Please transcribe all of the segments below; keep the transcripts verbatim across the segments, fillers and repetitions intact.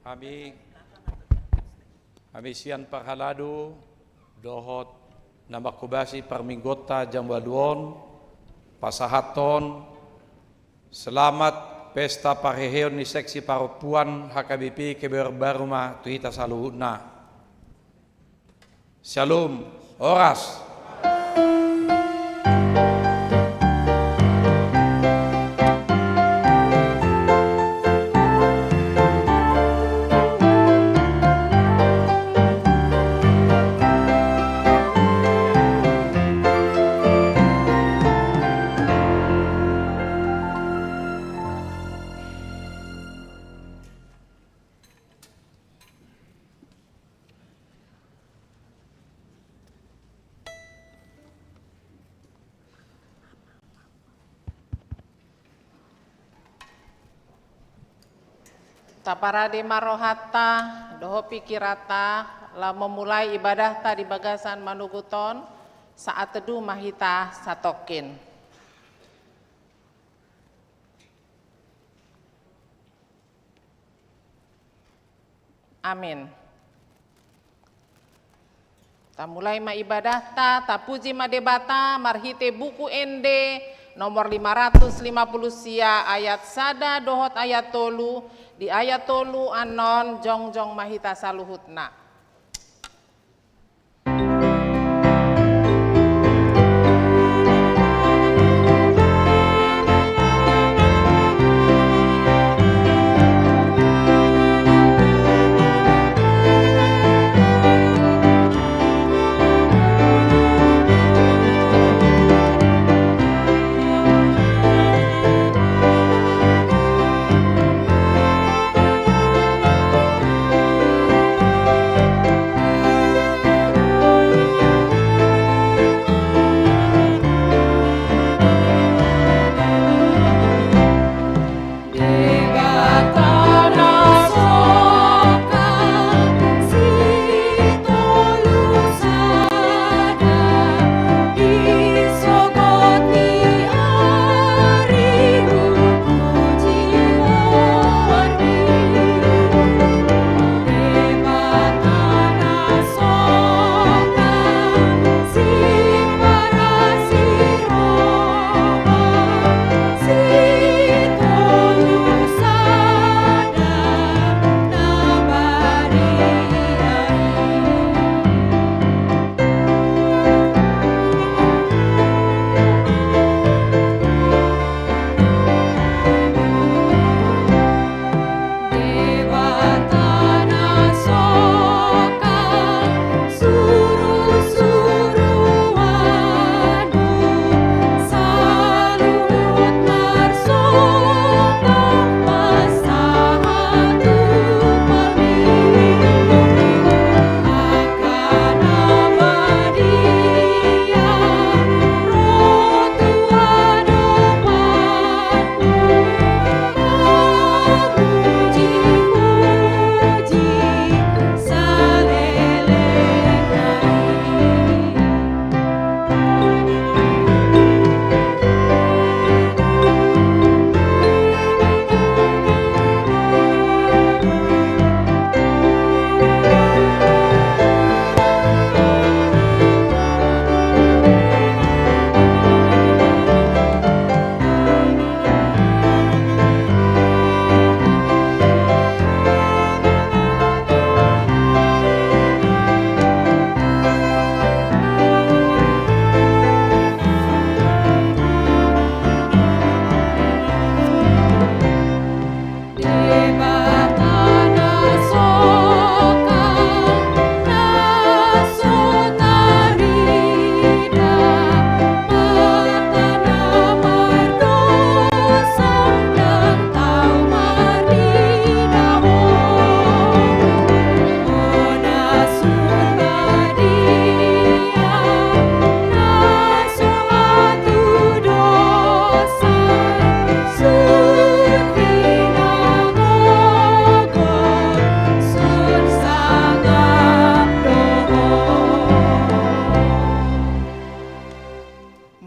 Hami, hami sian parhalado dohot na manghobasi parmingguonta jam ualu on, pasahathon selamat pesta parheheon ni seksi parompuan H K B P Kebayoran Baru ma tu hita saluhutna. Shalom, horas. Taparade ma rohanta dohot pikiranta laho mamulai ibadahta di bagasan manogot on, saat teduh ma hita satongkin. Amin. Tamulai ma ibadahta, tapuji ma Debata marhite Buku Ende nomor lima ratus lima puluh sia, ayat sada dohot ayat tolu. Di ayat tolu annon jongjong ma hita saluhutna.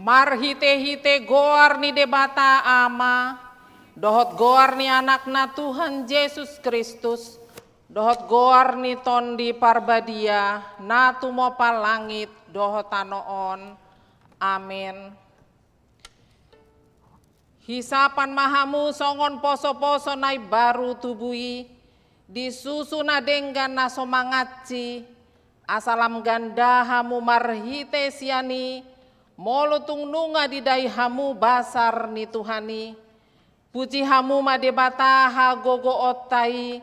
Marhitehite goar ni Debata Ama, dohot goar ni Anakna Tuhan Jesus Kristus, Dohot goar ni Tondi Parbadia, na tumopa langit dohot tano on. Amen. Hisapan ma hamu songon poso-poso na imbaru tubu i, di susu na denggan na so mangansi, asa lam ganda hamu marhite sian i, molo tung nunga didai hamu basar ni Tuhan i. Puji hamu ma Debata hagogoonta i,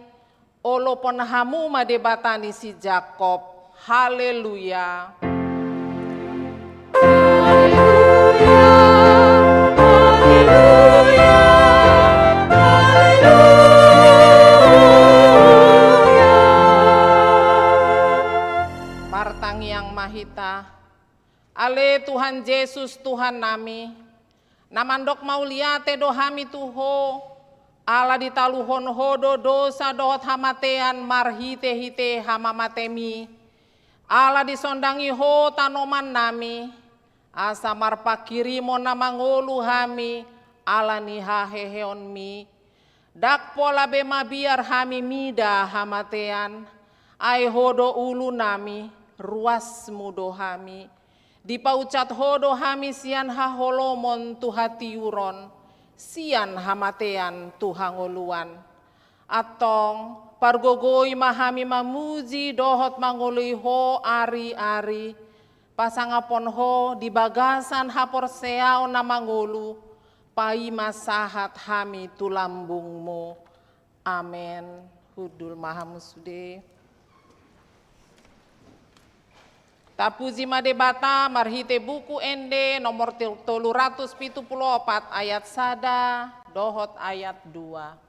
olopon hamu ma Debata ni si Jakob. Haleluya. Haleluya, haleluya, haleluya. Martangiang ma hita. Ale Tuhan Jesus, Tuhannami, na mandok mauliate do hami tu Ho, ala ditaluhon Ho do dosa dohot hamatean marhite-hite hamamatem i. Ala disondangi Ho tanomannami, asa marpanghirimon na mangolu hami ala ni haheheonmi. Ndang pola be mabiar hami mida hamatean, ai Ho do ulunami, ruasmu do hami. Dipaucat Ho do hami sian haholomon tu hatiuron, sian hamatean tu hangoluan. Antong, pargogoi ma hami mamuji dohot mangoloi Ho ari-ari, pasangapon Ho di bagasan haporseaon na mangolu, paima sahat hami tu lambungmu. Amen. Hundul ma hamu sude. Tapuji ma Debata marhite Buku Ende nomor tel-, tolu ratus pitu pulu opat ayat sada dohot ayat dua.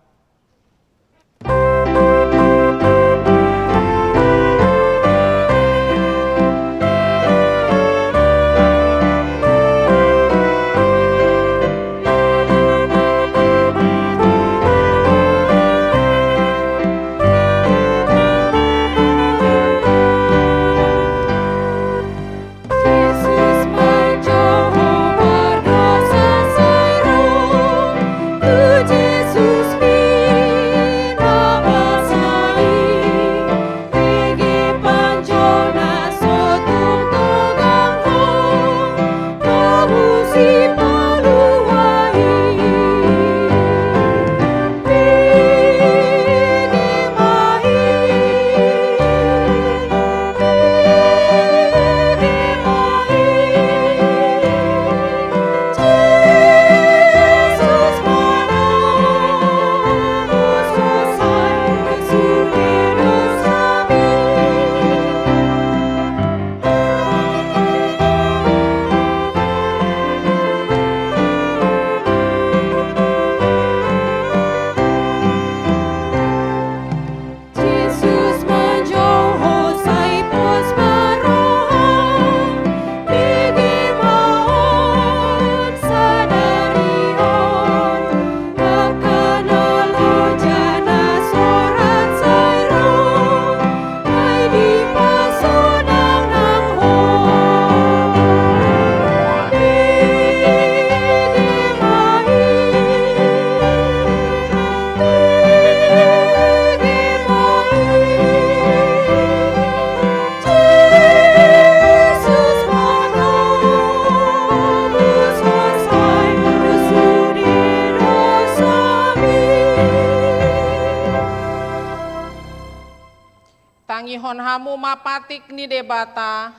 Tangihon hamu ma patik ni Debata,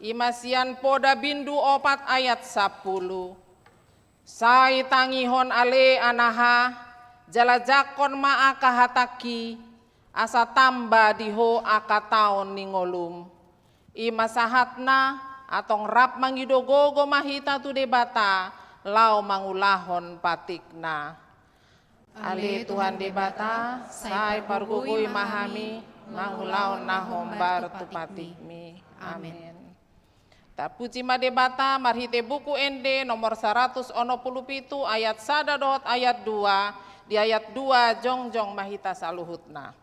i ma sian Poda bindu opat ayat sampulu. Sai tangihon ale anaha, jala jangkon ma angka hatangki, asa tamba di ho angka taon ni ngolum. I ma sahatna, antong rap mangido gogo ma hita tu Debata, laho mangulahon patikna. Ale Tuhan Debata, sai pargogoi ma hami, mangulahon na hombar tu patikmi. Amen. Tapuji ma Debata marhite Buku Ende nomor saratus onom pulu pitu ayat sada dohot ayat dua, di ayat dua jongjong ma hita saluhutna.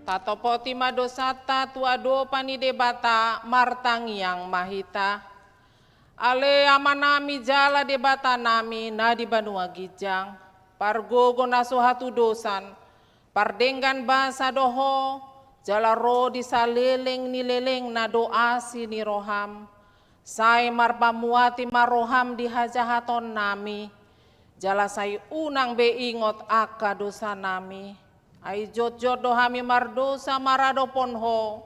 Tatopoti ma dosanta tu adopan ni Debata, martangiang ma hita. Ale Amanami jala Debatanami na di banua ginjang, pargogo na so hatudosan, pardenggan basa do Ho, jala ro di saleleng ni lelengna do asi ni roham. Sai marpamuati ma roham di hajahatonnami, jala sai unang be ingot angka dosanami. Ai jotjot do hami mardosa maradophon Ho,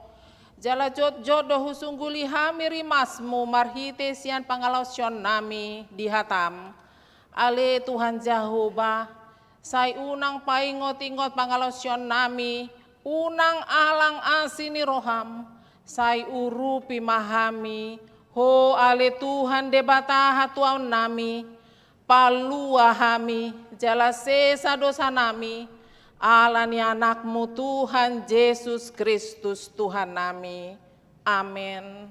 jala jotjot do husungguli hami rimasmu marhite sian pangalaosionnami di hatam. Ale Tuhan Jahowa, sai unang paingotingot pangalaosionnami, unang alang asi ni roham, sai urupi ma hami, Ho ale Tuhan Debata hatuaonnami, palua hami, jala sesa dosanami, ala ni Anakmu Tuhan Jesus Kristus Tuhannami. Amen.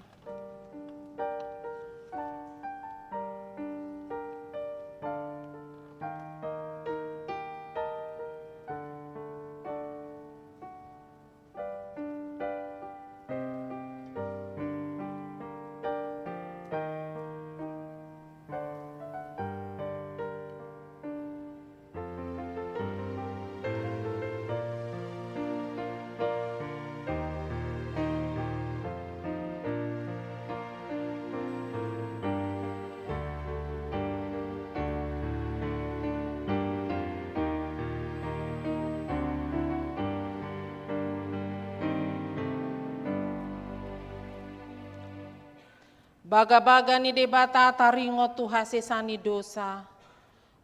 Bagabaga ni Debata taringot tu hasesaan ni dosa.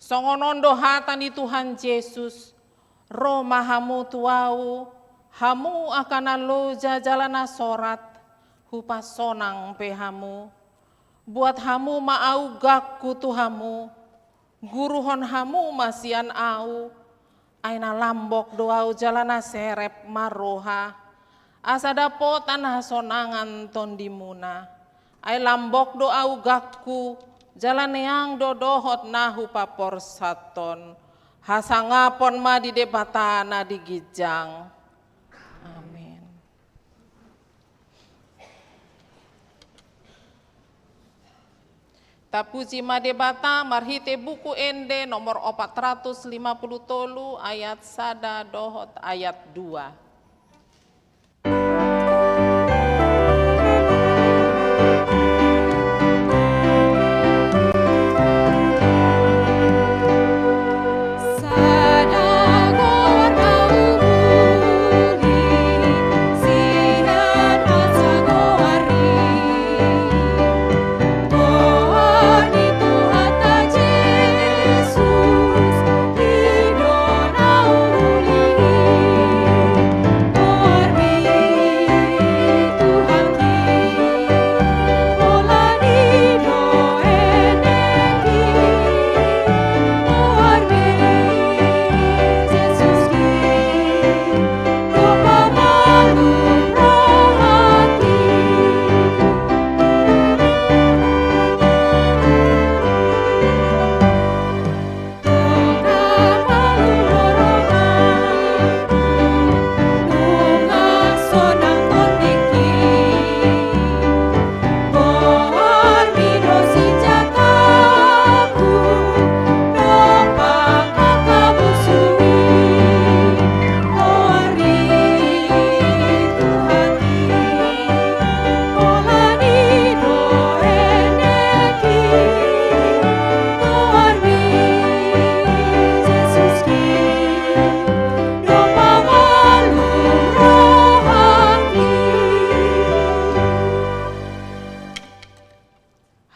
Songon on do hata ni Tuhan Jesus, ro ma hamu tu Ahu, hamu angka na loja jala na sorat, hupasonang pe hamu. Buat hamu ma ahu gangku tu hamu, guruhon hamu ma sian Ahu, ai na lambok do Ahu jala na serep ma roha, asa dapotan hasonangan tondimuna. Ai lambok do Ahu gangku, jala neang do dohot na hupaporsathon. Hasangapon ma di Debata na di ginjang. Amen. Tapuji ma Debata marhite Buku Ende nomor opat ratus lima puluh tolu, ayat sada dohot ayat dua.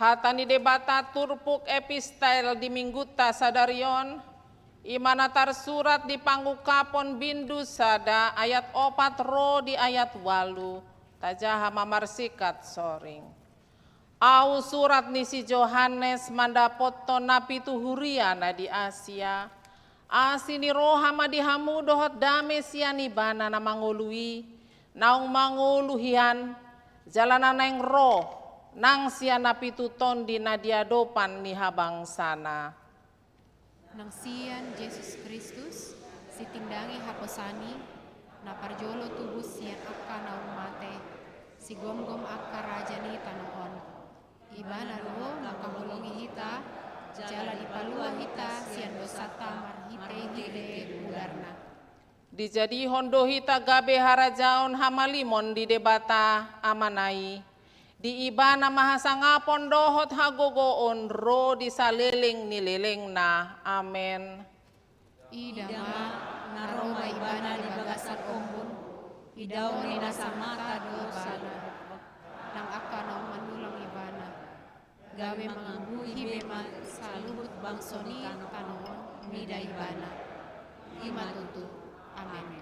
Hata ni Debata turpuk epistel di minggunta sadari on, i ma na tarsurat di Pangungkapon bindu sada ayat opat ro di ayat ualu, tajaha ma marsingkat soring. Ahu surat ni si Johannes mandapothon na pitu huria na di Asia. Asi ni roha ma di hamu dohot dame sian Ibana na mangolu i, naung mangolu hian, jala na naeng ro, nang sian na pitu tondi na di adopan ni habangsana. Nang sian Jesus Kristus, sitindangi haposan i, Na parjolo tubu sian angka naung mate, sigomgom angka raja ni tano on. Ibana do na manghaholongi hita, jala dipalua hita sian dosanta marhitehite mudarna. Dijadihon do hita gabe harajaon hamalimon di Debata Amana i. Di Ibana ma hasangapon dohot hagogoon ro di saleleng ni lelengna. Amen. Ida ma, na ro ma Ibana di bagasan ombun, idaon ni na sangap do Ibana, nang angka naung manulak Ibana. Gabe mangguhi be ma saluhut bangso ni tano on mida Ibana. I ma tutu. Amen.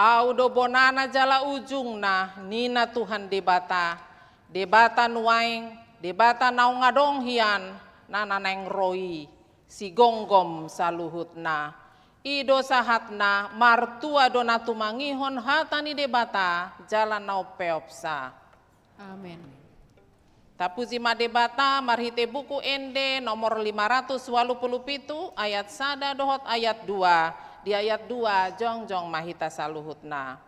Ahu do bonana jala ujungna, ninna Tuhan Debata, Debata nuaeng, Debata naung adong hian, na naeng ro i, sigomgom saluhutna. I do sahatna, martua do na tumangihon hata ni Debata, jala na umpeopsa. Amen. Tapuji ma Debata marhite buku Ende nomor lima ratus ualu pulu pitu, ayat sada dohot ayat dua. Di ayat dua, jongjong ma hita saluhutna.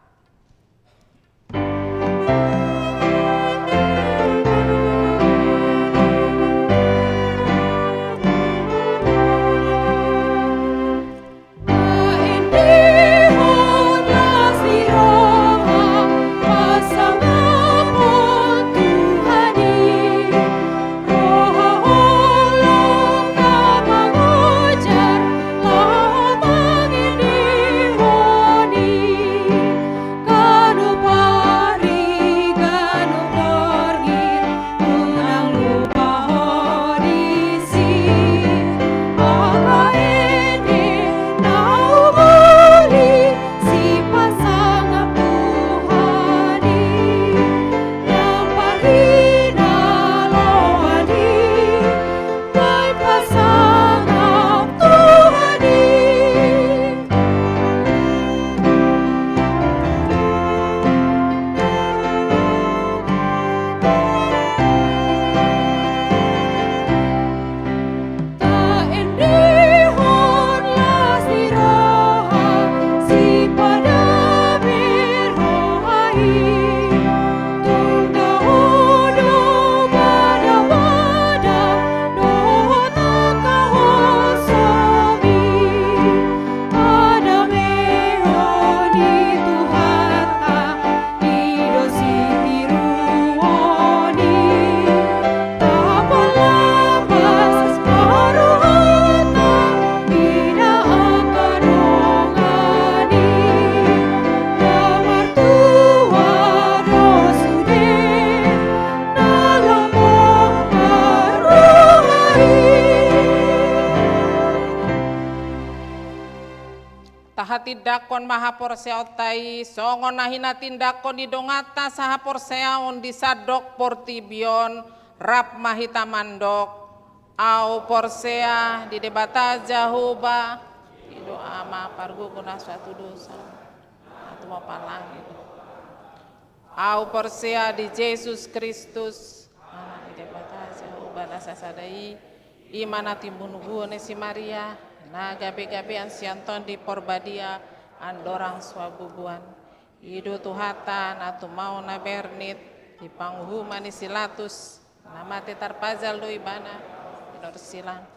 Tahatindangkon ma haporseaonta i, songon na hinatindangkon ni donganta sahaporseaon di sandok portibi on, rap ma hita mandok. Ahu porsea di Debata Jahowa, i do Ama pargogo na so hatudosan, na tumompa langit. Ahu porsea di Jesus Kristus, Anak ni Debata Jahowa na sasada i, i ma na timbun ni si Maria, na gabegabean sian Tondi Porbadia, andorang so habubuhan. I do Tuhanta na tumau na bernit, di panguhuman ni si Latus, na mate tarpajal do Ibana, pinorsilang,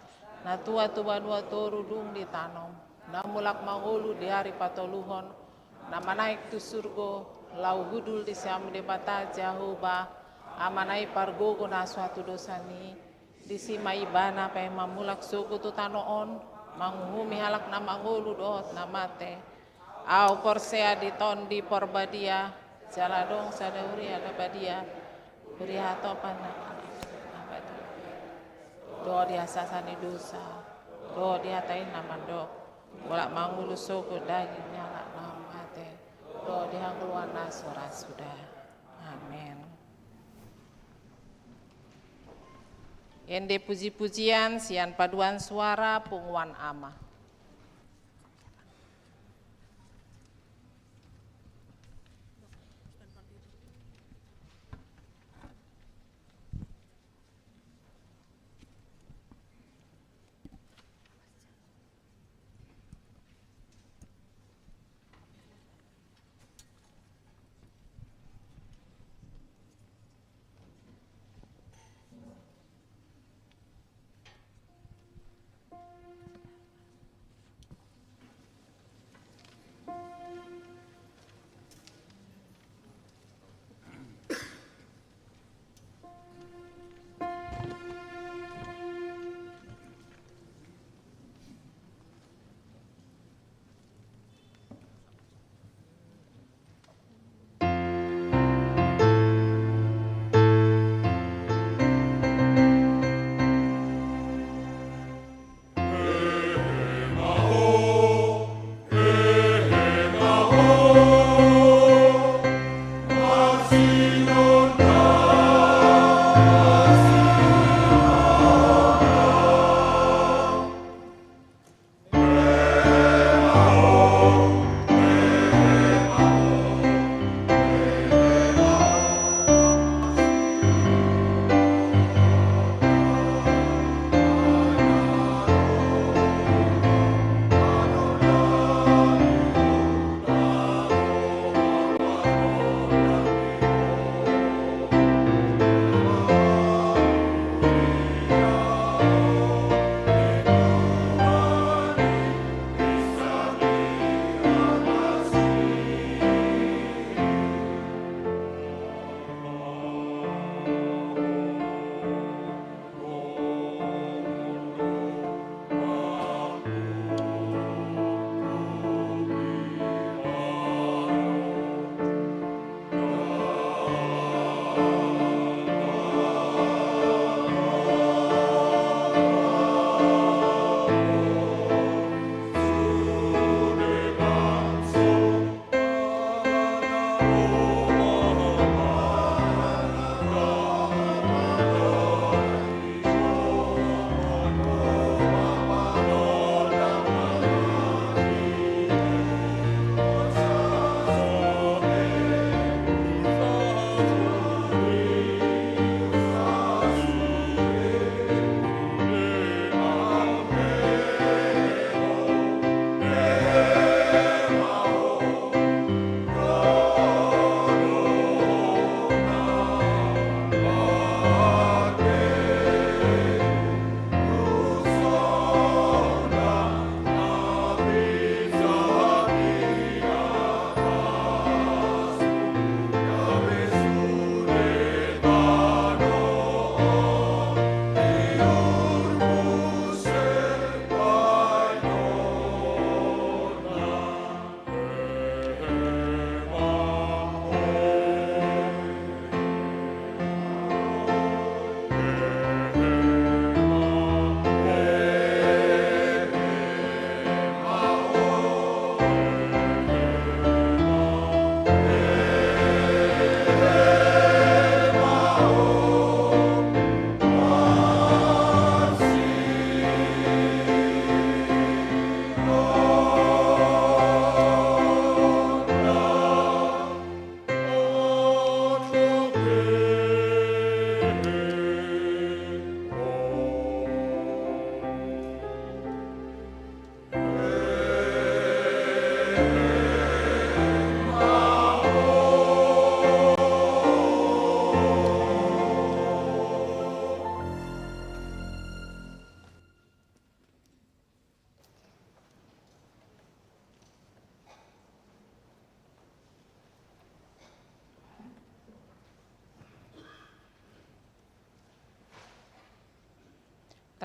na tua tu banua toru dung ditanom, na mulak mangolu di ari patoluhon, na manaek tu surgo, laho hundul di siamun Debata Jahowa, Amana i pargogo na so hatudosan i, disi ma Ibana paima mulak sogot tu tano on, manguhumi halak na mangolu dohot na mate. Ahu porsea di Tondi Porbadia, jala adong sada huria na badia, huria hatopan na badia. Dohot di hasesaan ni dosa, dohot di hata i na mandok, mulak mangolu sogot daging ni halak na mate, dohot di hangoluan na so ra suda. Amen. Ende pujipujian sian paduan suara punguan Ama.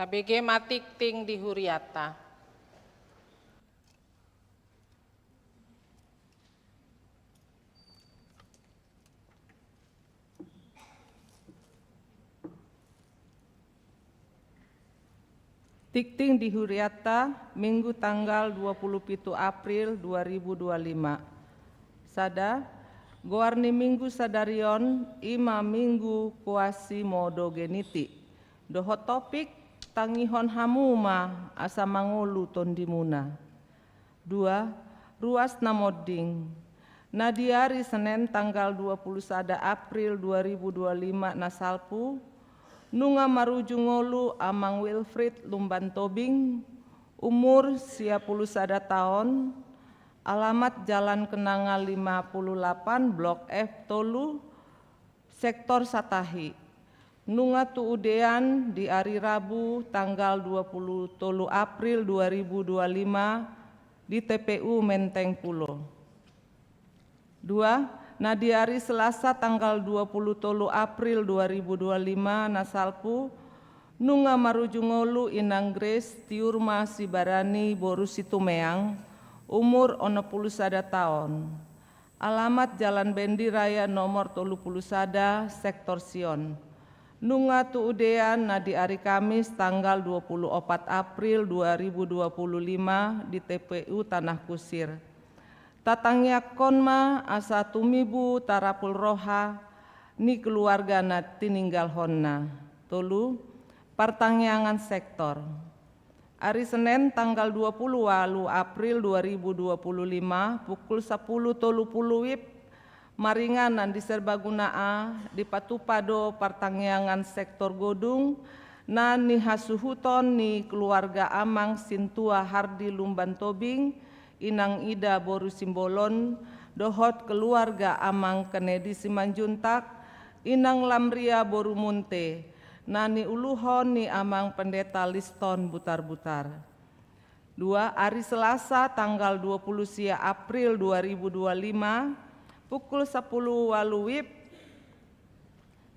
Tabege ma tingting di hurianta. Tingting di hurianta, Minggu tanggal dua puluh pitu April dua ribu dua lima. Sada, goar ni Minggu sadari on i ma Minggu Quasimodogeniti. Dohot topik, tangihon hamu ma asa mangolu tondimuna. Dua, ruas na monding. Na di ari Senen tanggal dua puluh sada April dua ribu dua lima na salpu, nunga maruju ngolu Amang Wilfried Lumban Tobing, umur sia puluh sada taon, alamat Jalan Kenanga lima puluh lapan, Blok F tolu, Sektor Satahi. Nunga tuudean di ari Rabu tanggal dua puluh tolu April dua ribu dua lima di T P U Menteng Pulo. Dua, na di ari Selasa tanggal dua puluh tolu April dua ribu dua lima na salpu, nunga maruju ngolu Inang Grace Tiur ma Sibarani boru Situmeang, umur onom puluh sada taon. Alamat Jalan Bendi Raya nomor tolu puluh sada, Sektor Sion. Nunga tuudean na di ari Kamis tanggal dua puluh opat April dua ribu dua puluh lima di T P U Tanah Kusir. Tatangiangkon ma asa tumibu tarapul roha ni keluarga na tininggalhonna. Tolu, partangiangan sektor. Ari Senen tanggal dua puluh walu April dua ribu dua puluh lima, pukul sapuluh tolu puluh wib, maringanan di Serbaguna A, dipatupa do partangiangan sektor godung na nihasuhuton ni keluarga Amang Sintua Hardi Lumban Tobing, Inang Ida boru Simbolon, dohot keluarga Amang Kennedy Simanjuntak, Inang Lamria boru Munte, na niuluhon ni Amang Pendeta Liston Butarbutar. Dua, ari Selasa tanggal dua puluh sia April dua ribu dua lima, pukul sapuluh walu wib,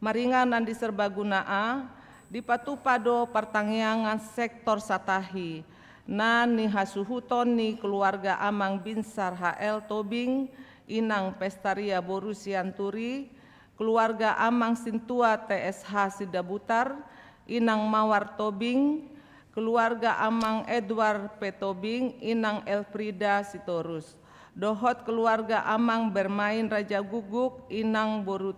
maringanan di Serbaguna A, dipatupa do partangiangan sektor Satahi, na nihasuhuton ni keluarga Amang Binsar H L Tobing, Inang Pestaria boru Sianturi, keluarga Amang Sintua T S H Sidabutar, Inang Mawar Tobing, keluarga Amang Edward P Tobing, Inang Elfrida Sitorus, dohot keluarga Amang Bermain Raja Guguk, Inang boru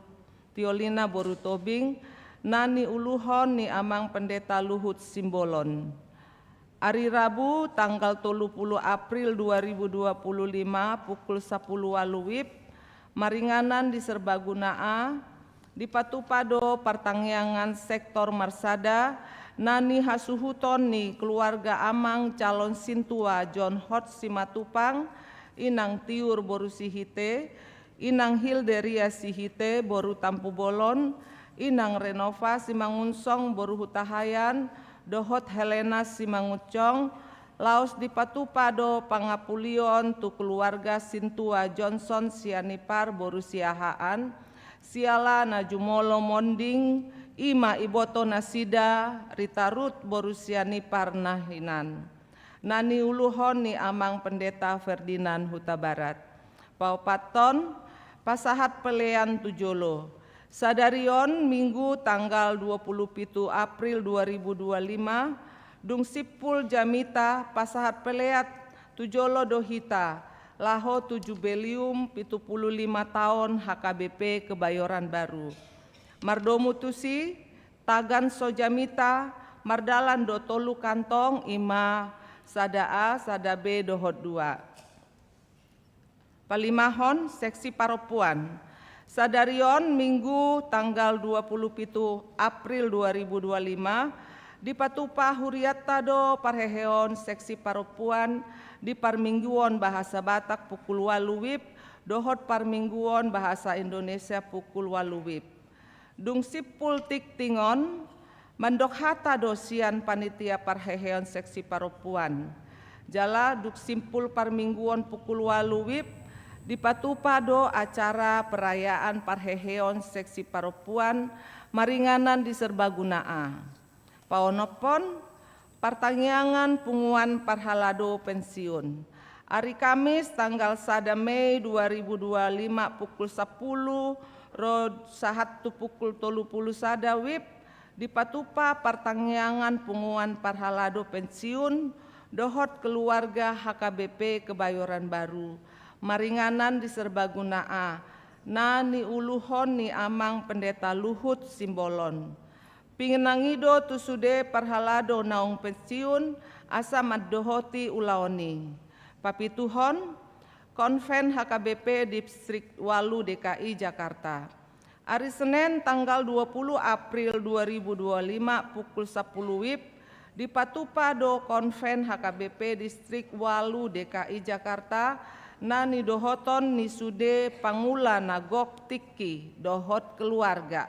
Tiolina boru Tobing, na niuluhon ni Amang Pendeta Luhut Simbolon. Ari Rabu tanggal tolu puluh April dua ribu dua puluh lima pukul sapuluh walu wib, maringanan di Serbaguna A, dipatupa do partangiangan sektor marsada na nihasuhuton ni keluarga Amang calon sintua John Hot Simatupang, Inang Tiur boru Sihite, Inang Hilderia Sihite boru Tampubolon, Inang Renova Simangunsong boru Hutahaean, dohot Helena Simangunsong, laos dipatupa do pangapulion tu keluarga sintua Johnson Sianipar boru Siahaan, siala na jumolo monding, i ma iboto nasida Rita Ruth boru Sianipar na hinan, na niuluhon ni Amang Pendeta Ferdinand Hutabarat. Paopathon, pasahat pelean tu jolo. Sadari on Minggu tanggal dua puluh pitu April dua ribu dua lima, dung simpul jamita pasahat pelean tu jolo do hita, laho tu jubileum pitu puluh lima taon H K B P Kebayoran Baru. Mardomu tusi, tagan so jamita, mardalan do tolu kantong, i ma sada A, sada B dohot dua. Palimahon, seksi parompuan. Sadari on Minggu tanggal dua puluh pitu April dua ribu dua lima, dipatupa hurianta do parheheon seksi parompuan di parmingguon bahasa Batak pukul walu wib, dohot parmingguon bahasa Indonesia pukul walu wib. Dung simpul tingting on, mandok hata do sian panitia parheheon seksi parompuan. Jala dung simpul parmingguon pukul walu wib, dipatupa do acara perayaan parheheon seksi parompuan maringanan di Serbaguna A. Paonomhon, Partangiangan punguan parhalado pensiun. Ari Kamis tanggal sada Mei dua ribu dua lima pukul sapuluh ro sahat tu pukul tolu pulu sada wib, dipatupa partangiangan punguan parhalado pensiun dohot keluarga H K B P Kebayoran Baru, maringanan di Serbaguna A, na niuluhon ni Amang Pendeta Luhut Simbolon. Pinangido tu sude parhalado naung pensiun asa mandohoti ulaon i. Papituhon, Konven H K B P Distrik ualu D K I Jakarta. Ari Senen tanggal dua puluh April dua ribu dua lima pukul sapuluh wib, dipatupa do Konven H K B P Distrik ualu D K I Jakarta na nidohoton ni sude pangula na gok tingki dohot keluarga,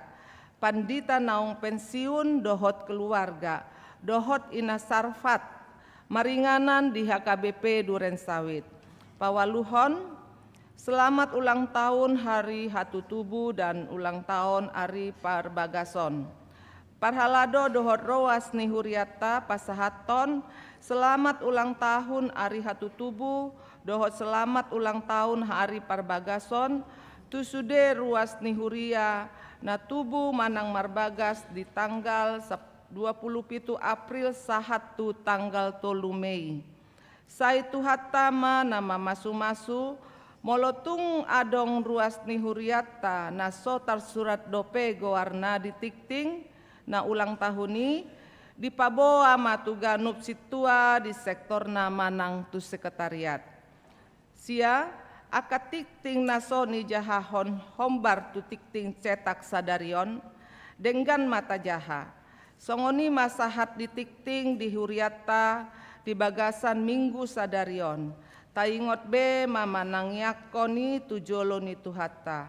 pandita naung pensiun dohot keluarga, dohot ina sarfat, maringanan di H K B P Duren Sawit. Paualuhon, selamat ulang tahun Hari Hatutubu dan ulang tahun Ari Parbagason. Parhalado dohot ruas ni hurianta pasahathon selamat ulang tahun Ari Hatutubu dohot selamat ulang tahun Ari Parbagason tu sude ruas ni huria na tubu manang marbagas di tanggal sap-, dua puluh pitu April sahat tu tanggal tolu Mei. Sai Tuhanta ma na mamasumasu, molo tung adong ruas ni hurianta na so tarsurat dope goarna di tingting na ulang tahun i, dipaboa ma tu ganup sintua di sektorna manang tu sekretariat. Sia, angka tingting na so nijahahon hombar tu tingting cetak sadari on, denggan ma tajaha. Songon i ma sahat di tingting di hurianta di bagasan minggu sadari on. Taingot be ma manangiangkon i tu jolo ni Tuhanta.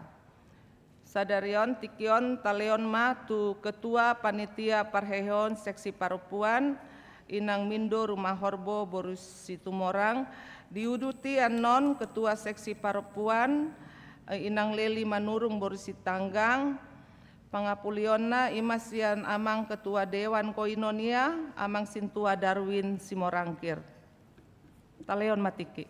Sadari on, tingki on, talehon ma tu Ketua Panitia Parheheon Seksi Parompuan, Inang Mindo Rumahorbo boru Situmorang, diuduti annon Ketua Seksi Parompuan, eh, Inang Leli Manurung boru Sitanggang, pangapulionna i ma sian Amang Ketua Dewan Koinonia, Amang Sintua Darwin Simorangkir. Talehon ma tingki.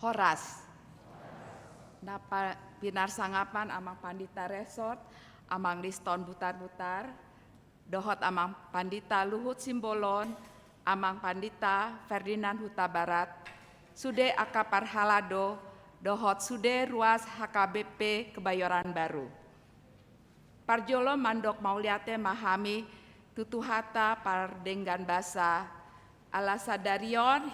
Horas. Na pa-, pinarsangapan Amang Pandita Resort, Amang Liston Butarbutar, dohot Amang Pandita Luhut Simbolon, Amang Pandita Ferdinand Hutabarat, sude angka parhalado, dohot sude ruas H K B P Kebayoran Baru. Parjolo mandok mauliate ma hami tu Tuhanta pardenggan basa, ala sadari on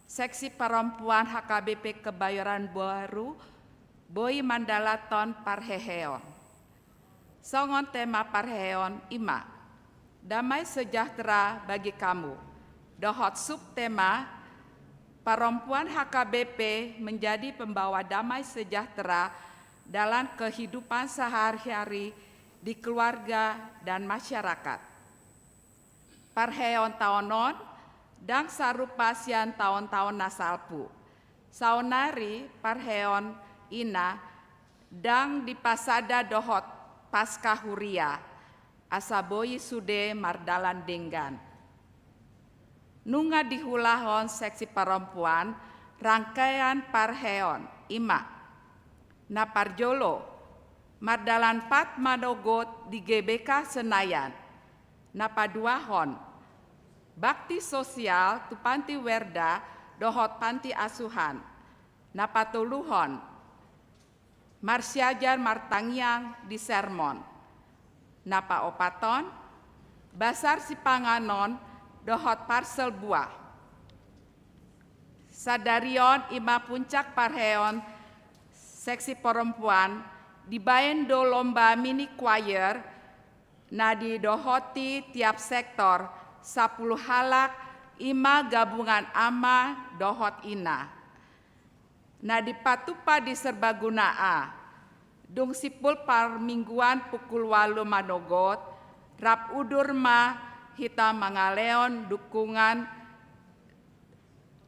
Seksi Parompuan H K B P Kebayoran Baru boi mandalathon parheheon. Songon tema parheheon i ma, Damai Sejahtera Bagi Kamu, dohot subtema, Perempuan H K B P Menjadi Pembawa Damai Sejahtera dalam Kehidupan Sehari-hari di Keluarga dan Masyarakat. Parheheon taon on ndang sarupa sian taon-taon na salpu. Saonari parheheon i na ndang dipasada dohot Paskah huria, asa boi sude mardalan denggan. Nunga diulahon Seksi Parompuan rangkaian parheheon i ma, na parjolo, mardalan pat manogot di G B K Senayan. Na paduahon, bakti sosial tu panti werda dohot panti asuhan. Na patoluhon, marsiajar martangiang di sermon. Na paopathon, basar sipanganon dohot parsel buah. Sadari on i ma puncak parheheon Seksi Parompuan, dibaen do lomba mini choir na didohoti tiap sektor sapuluh halak, i ma gabungan ama dohot ina. Na dipatupa di Serbaguna A, Dung simpul parmingguan pukul ualu manogot, rap udur ma hita mangalehon dukungan,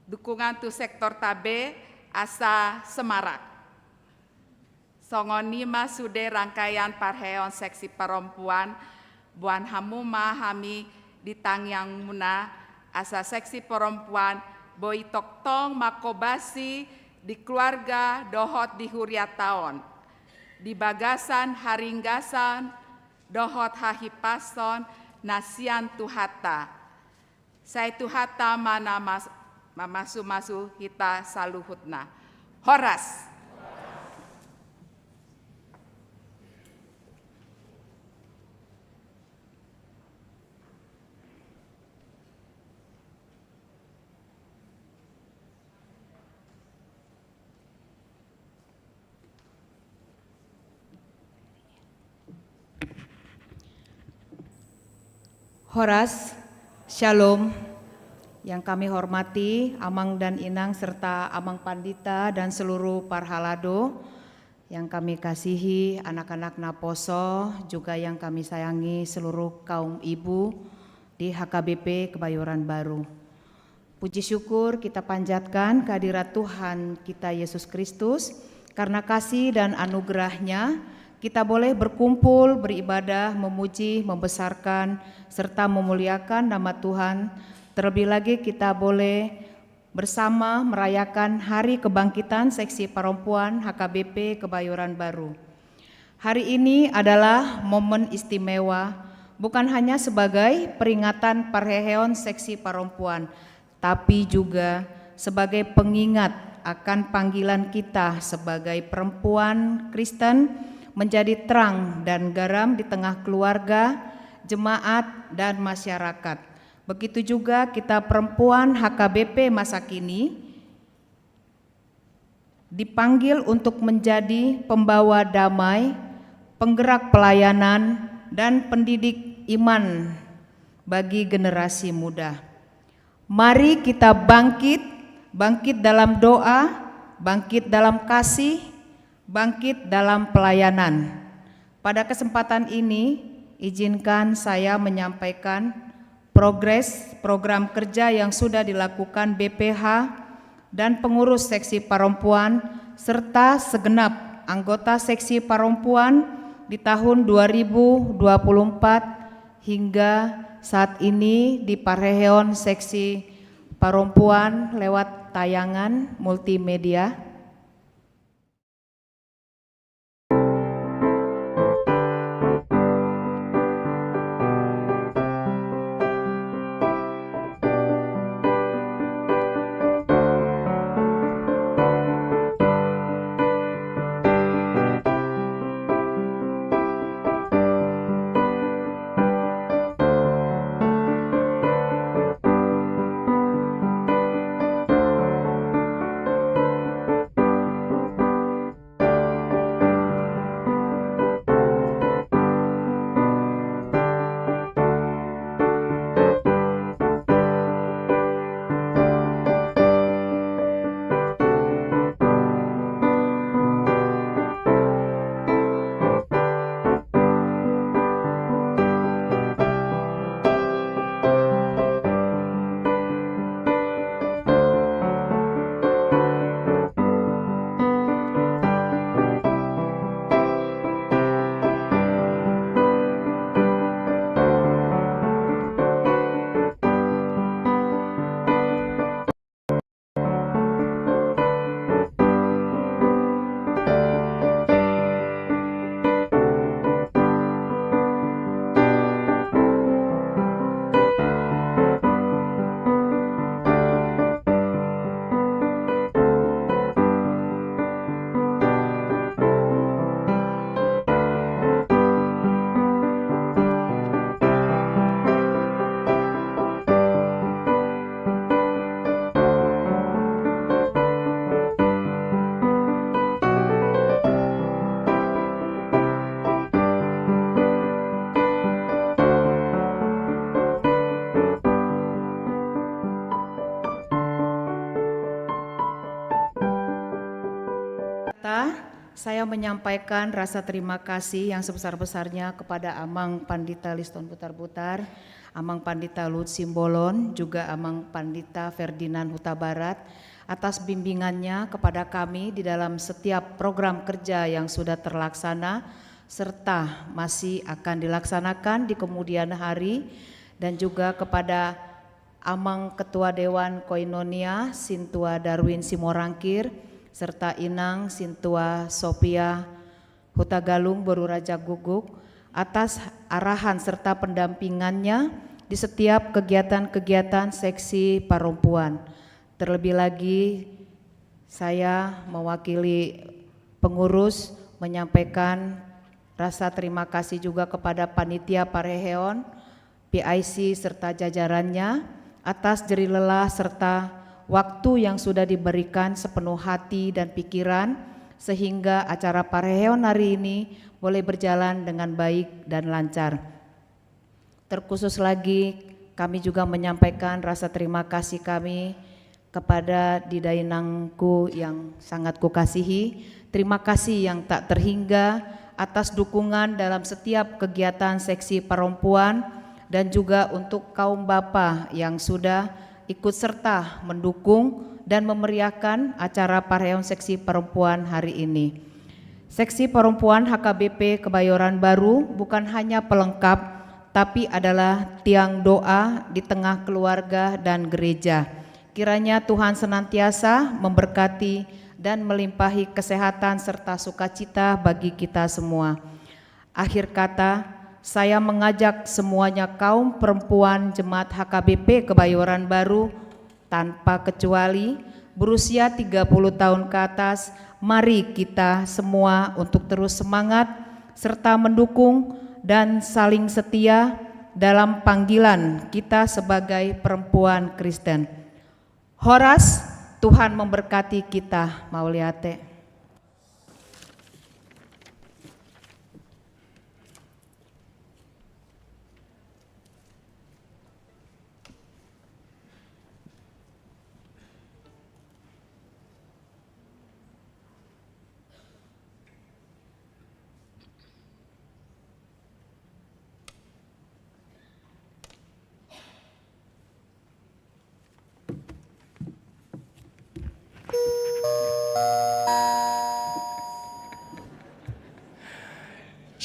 dukungan tu sektor ta be asa semarak. Songon i ma sude rangkaian parheheon seksi parompuan, boan hamu ma hami di tangiangmuna, asa seksi parompuan boi tongtong manghobasi di keluarga dohot di huriata on, di bagasan haringgason dohot hahipason na sian Tuhanta. Sai Tuhanta ma na mas-, mamasumasu hita saluhutna. Horas. Horas, Shalom. Yang kami hormati Amang dan Inang serta Amang Pandita dan seluruh parhalado, yang kami kasihi anak-anak naposo, juga yang kami sayangi seluruh kaum ibu di H K B P Kebayoran Baru. Puji syukur kita panjatkan kehadirat Tuhan kita Yesus Kristus. Karena kasih dan anugerah-Nya, kita boleh berkumpul, beribadah, memuji, membesarkan, serta memuliakan nama Tuhan. Terlebih lagi kita boleh bersama merayakan Hari Kebangkitan Seksi Parompuan H K B P Kebayoran Baru. Hari ini adalah momen istimewa, bukan hanya sebagai peringatan parheheon seksi parompuan, tapi juga sebagai pengingat akan panggilan kita sebagai perempuan Kristen menjadi terang dan garam di tengah keluarga, jemaat, dan masyarakat. Begitu juga kita perempuan H K B P masa kini, dipanggil untuk menjadi pembawa damai, penggerak pelayanan, dan pendidik iman bagi generasi muda. Mari kita bangkit, bangkit dalam doa, bangkit dalam kasih, bangkit dalam pelayanan. Pada kesempatan ini, izinkan saya menyampaikan progres program kerja yang sudah dilakukan B P H dan pengurus seksi parompuan serta segenap anggota seksi parompuan di tahun dua ribu dua puluh empat hingga saat ini di parheheon seksi parompuan lewat tayangan multimedia. Saya menyampaikan rasa terima kasih yang sebesar-besarnya kepada Amang Pandita Liston Butarbutar, Amang Pandita Luhut Simbolon, juga Amang Pandita Ferdinand Hutabarat atas bimbingannya kepada kami di dalam setiap program kerja yang sudah terlaksana serta masih akan dilaksanakan di kemudian hari, dan juga kepada Amang Ketua Dewan Koinonia Sintua Darwin Simorangkir serta Inang Sintua Sofia Hutagalung boru Raja Guguk atas arahan serta pendampingannya di setiap kegiatan-kegiatan seksi parompuan. Terlebih lagi, saya mewakili pengurus menyampaikan rasa terima kasih juga kepada panitia parheheon, P I C serta jajarannya atas jerih lelah serta waktu yang sudah diberikan sepenuh hati dan pikiran sehingga acara parheheon hari ini boleh berjalan dengan baik dan lancar. Terkhusus lagi, kami juga menyampaikan rasa terima kasih kami kepada Dida Inangku yang sangat kukasihi. Terima kasih yang tak terhingga atas dukungan dalam setiap kegiatan seksi perempuan dan juga untuk kaum bapa yang sudah ikut serta mendukung dan memeriahkan acara parheheon seksi perempuan hari ini. Seksi perempuan H K B P Kebayoran Baru bukan hanya pelengkap, tapi adalah tiang doa di tengah keluarga dan gereja. Kiranya Tuhan senantiasa memberkati dan melimpahi kesehatan serta sukacita bagi kita semua. Akhir kata, saya mengajak semuanya kaum perempuan jemaat H K B P Kebayoran Baru tanpa kecuali berusia tiga puluh tahun ke atas, mari kita semua untuk terus semangat serta mendukung dan saling setia dalam panggilan kita sebagai perempuan Kristen. Horas, Tuhan memberkati kita. Mauliate.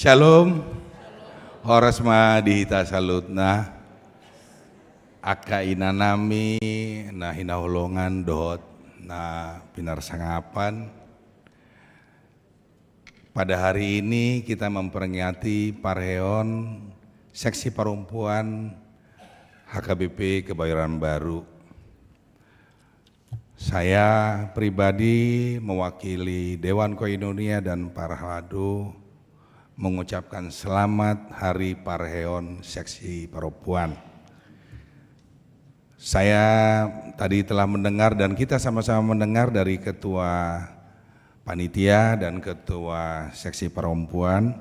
Syalom. Horas ma di hita saluhutna. Angka inanami na hinaholongan dohot na pinarsangapan. Pada hari ini kita memperingati parheheon seksi perempuan H K B P Kebayoran Baru. Saya pribadi mewakili Dewan Koinonia dan Parhalado mengucapkan selamat Hari Parheheon Seksi Perempuan. Saya tadi telah mendengar dan kita sama-sama mendengar dari Ketua Panitia dan Ketua Seksi Perempuan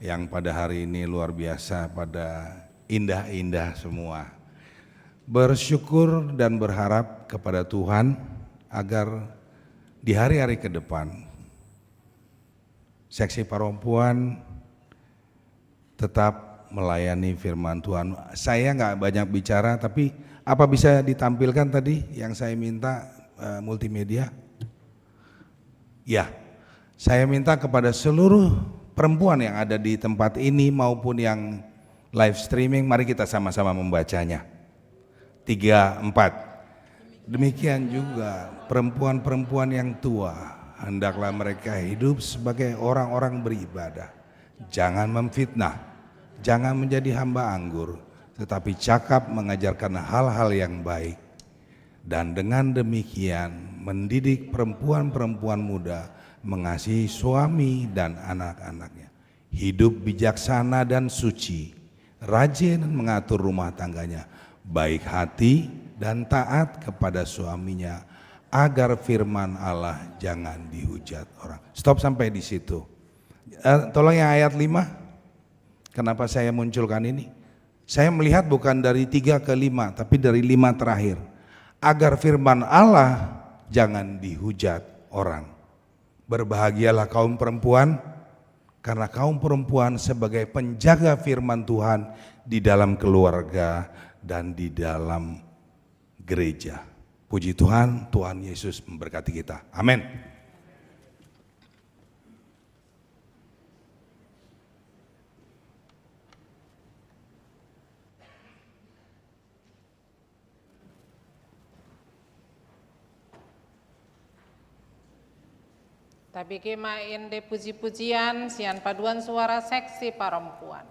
yang pada hari ini luar biasa, pada indah-indah semua. Bersyukur dan berharap kepada Tuhan agar di hari-hari ke depan Seksi Perempuan tetap melayani firman Tuhan. Saya nggak banyak bicara, tapi apa bisa ditampilkan tadi yang saya minta, eh, multimedia? Ya, saya minta kepada seluruh perempuan yang ada di tempat ini maupun yang live streaming, mari kita sama-sama membacanya. Tiga, empat. Demikian juga perempuan-perempuan yang tua, hendaklah mereka hidup sebagai orang-orang beribadah. Jangan memfitnah, jangan menjadi hamba anggur, tetapi cakap mengajarkan hal-hal yang baik. Dan dengan demikian mendidik perempuan-perempuan muda mengasihi suami dan anak-anaknya. Hidup bijaksana dan suci, rajin mengatur rumah tangganya, baik hati dan taat kepada suaminya, agar firman Allah jangan dihujat orang. Stop sampai di situ. Eh, tolong yang ayat lima. Kenapa saya munculkan ini? Saya melihat bukan dari tiga ke lima, tapi dari lima terakhir. Agar firman Allah jangan dihujat orang. Berbahagialah kaum perempuan, karena kaum perempuan sebagai penjaga firman Tuhan di dalam keluarga dan di dalam gereja. Puji Tuhan, Tuhan Yesus memberkati kita. Amin. Tabege ma ende puji-pujian sian paduan suara seksi parompuan.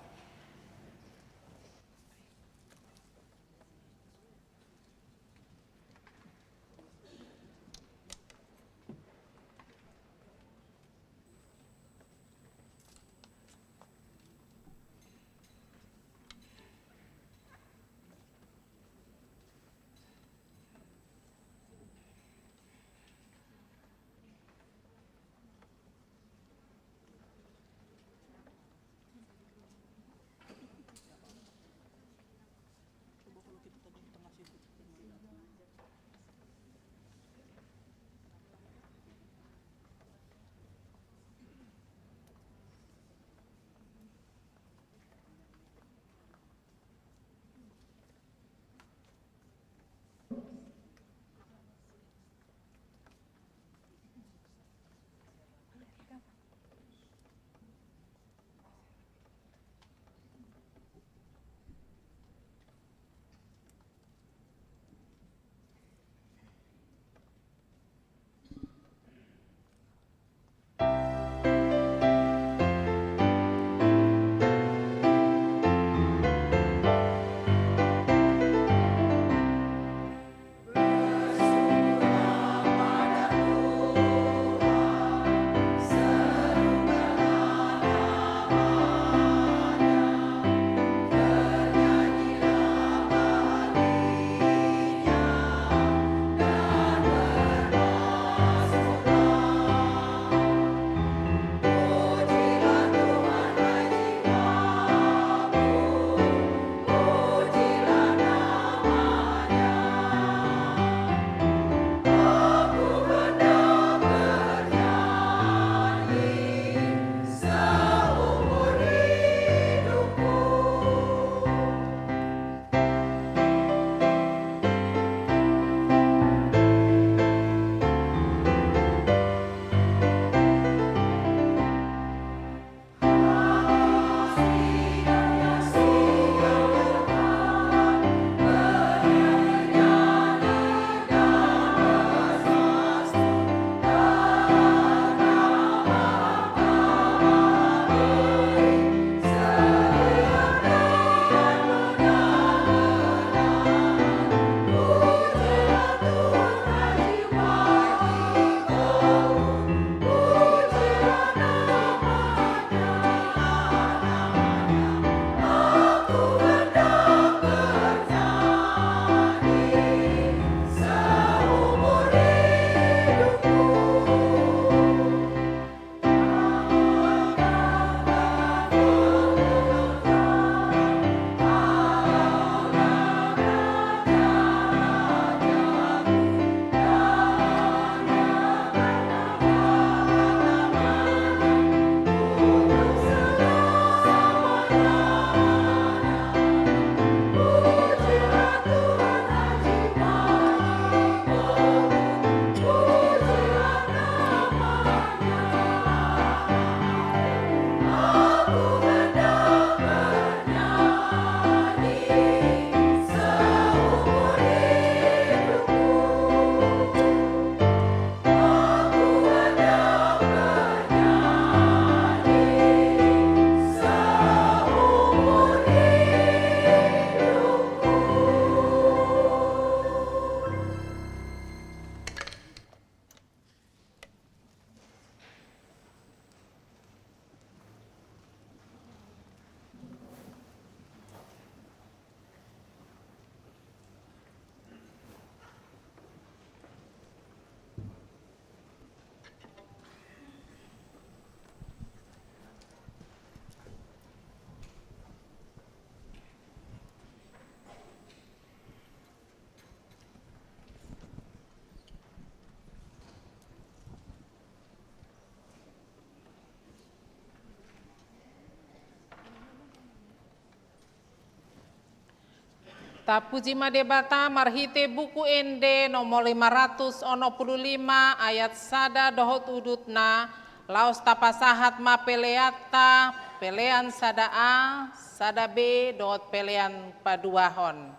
Tapuji ma Debata marhite Buku Ende nomor lima ratus onom pulu lima ayat sada dohot udutna, laos tapasahat ma peleanta, pelean sada A, sada B dohot pelean paduahon.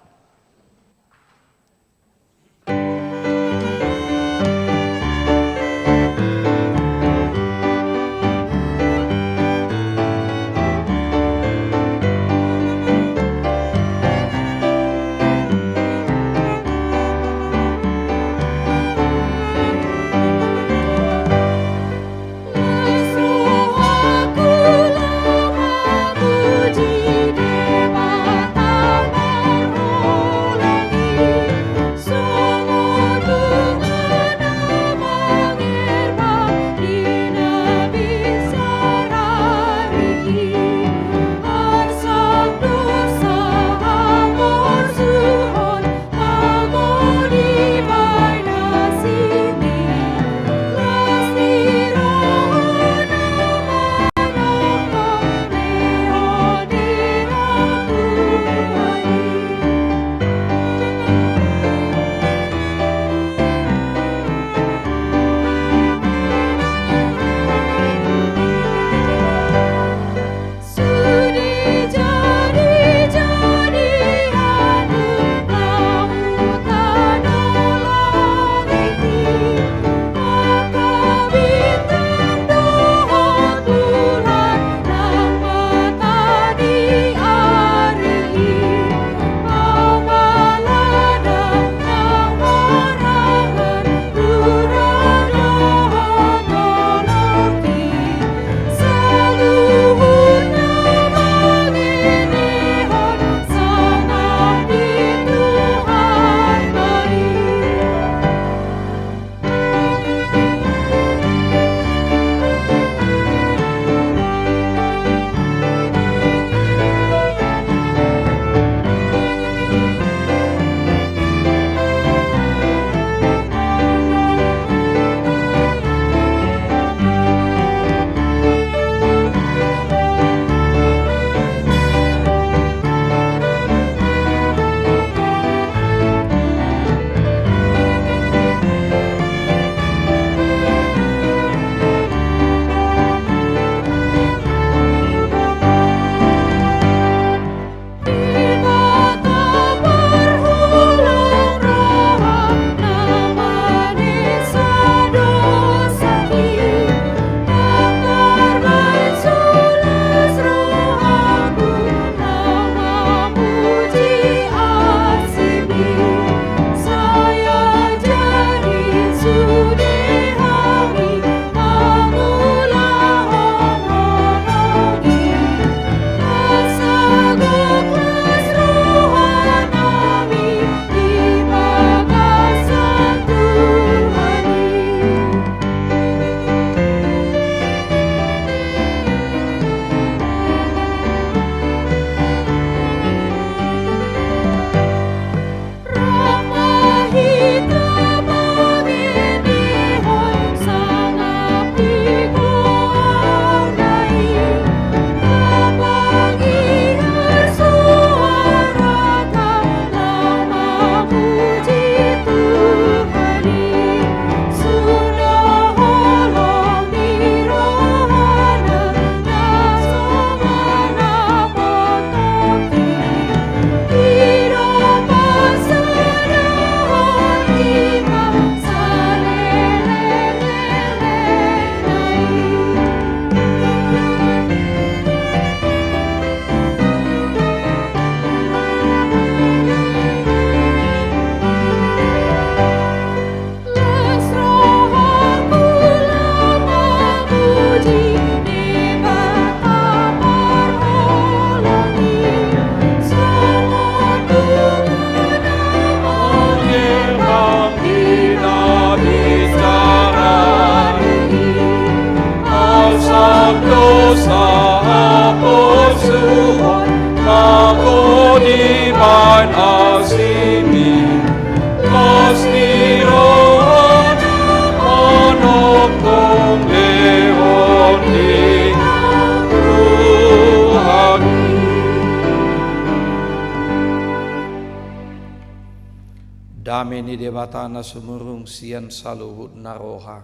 Dame ni Debata na sumurung sian saluhut na roha,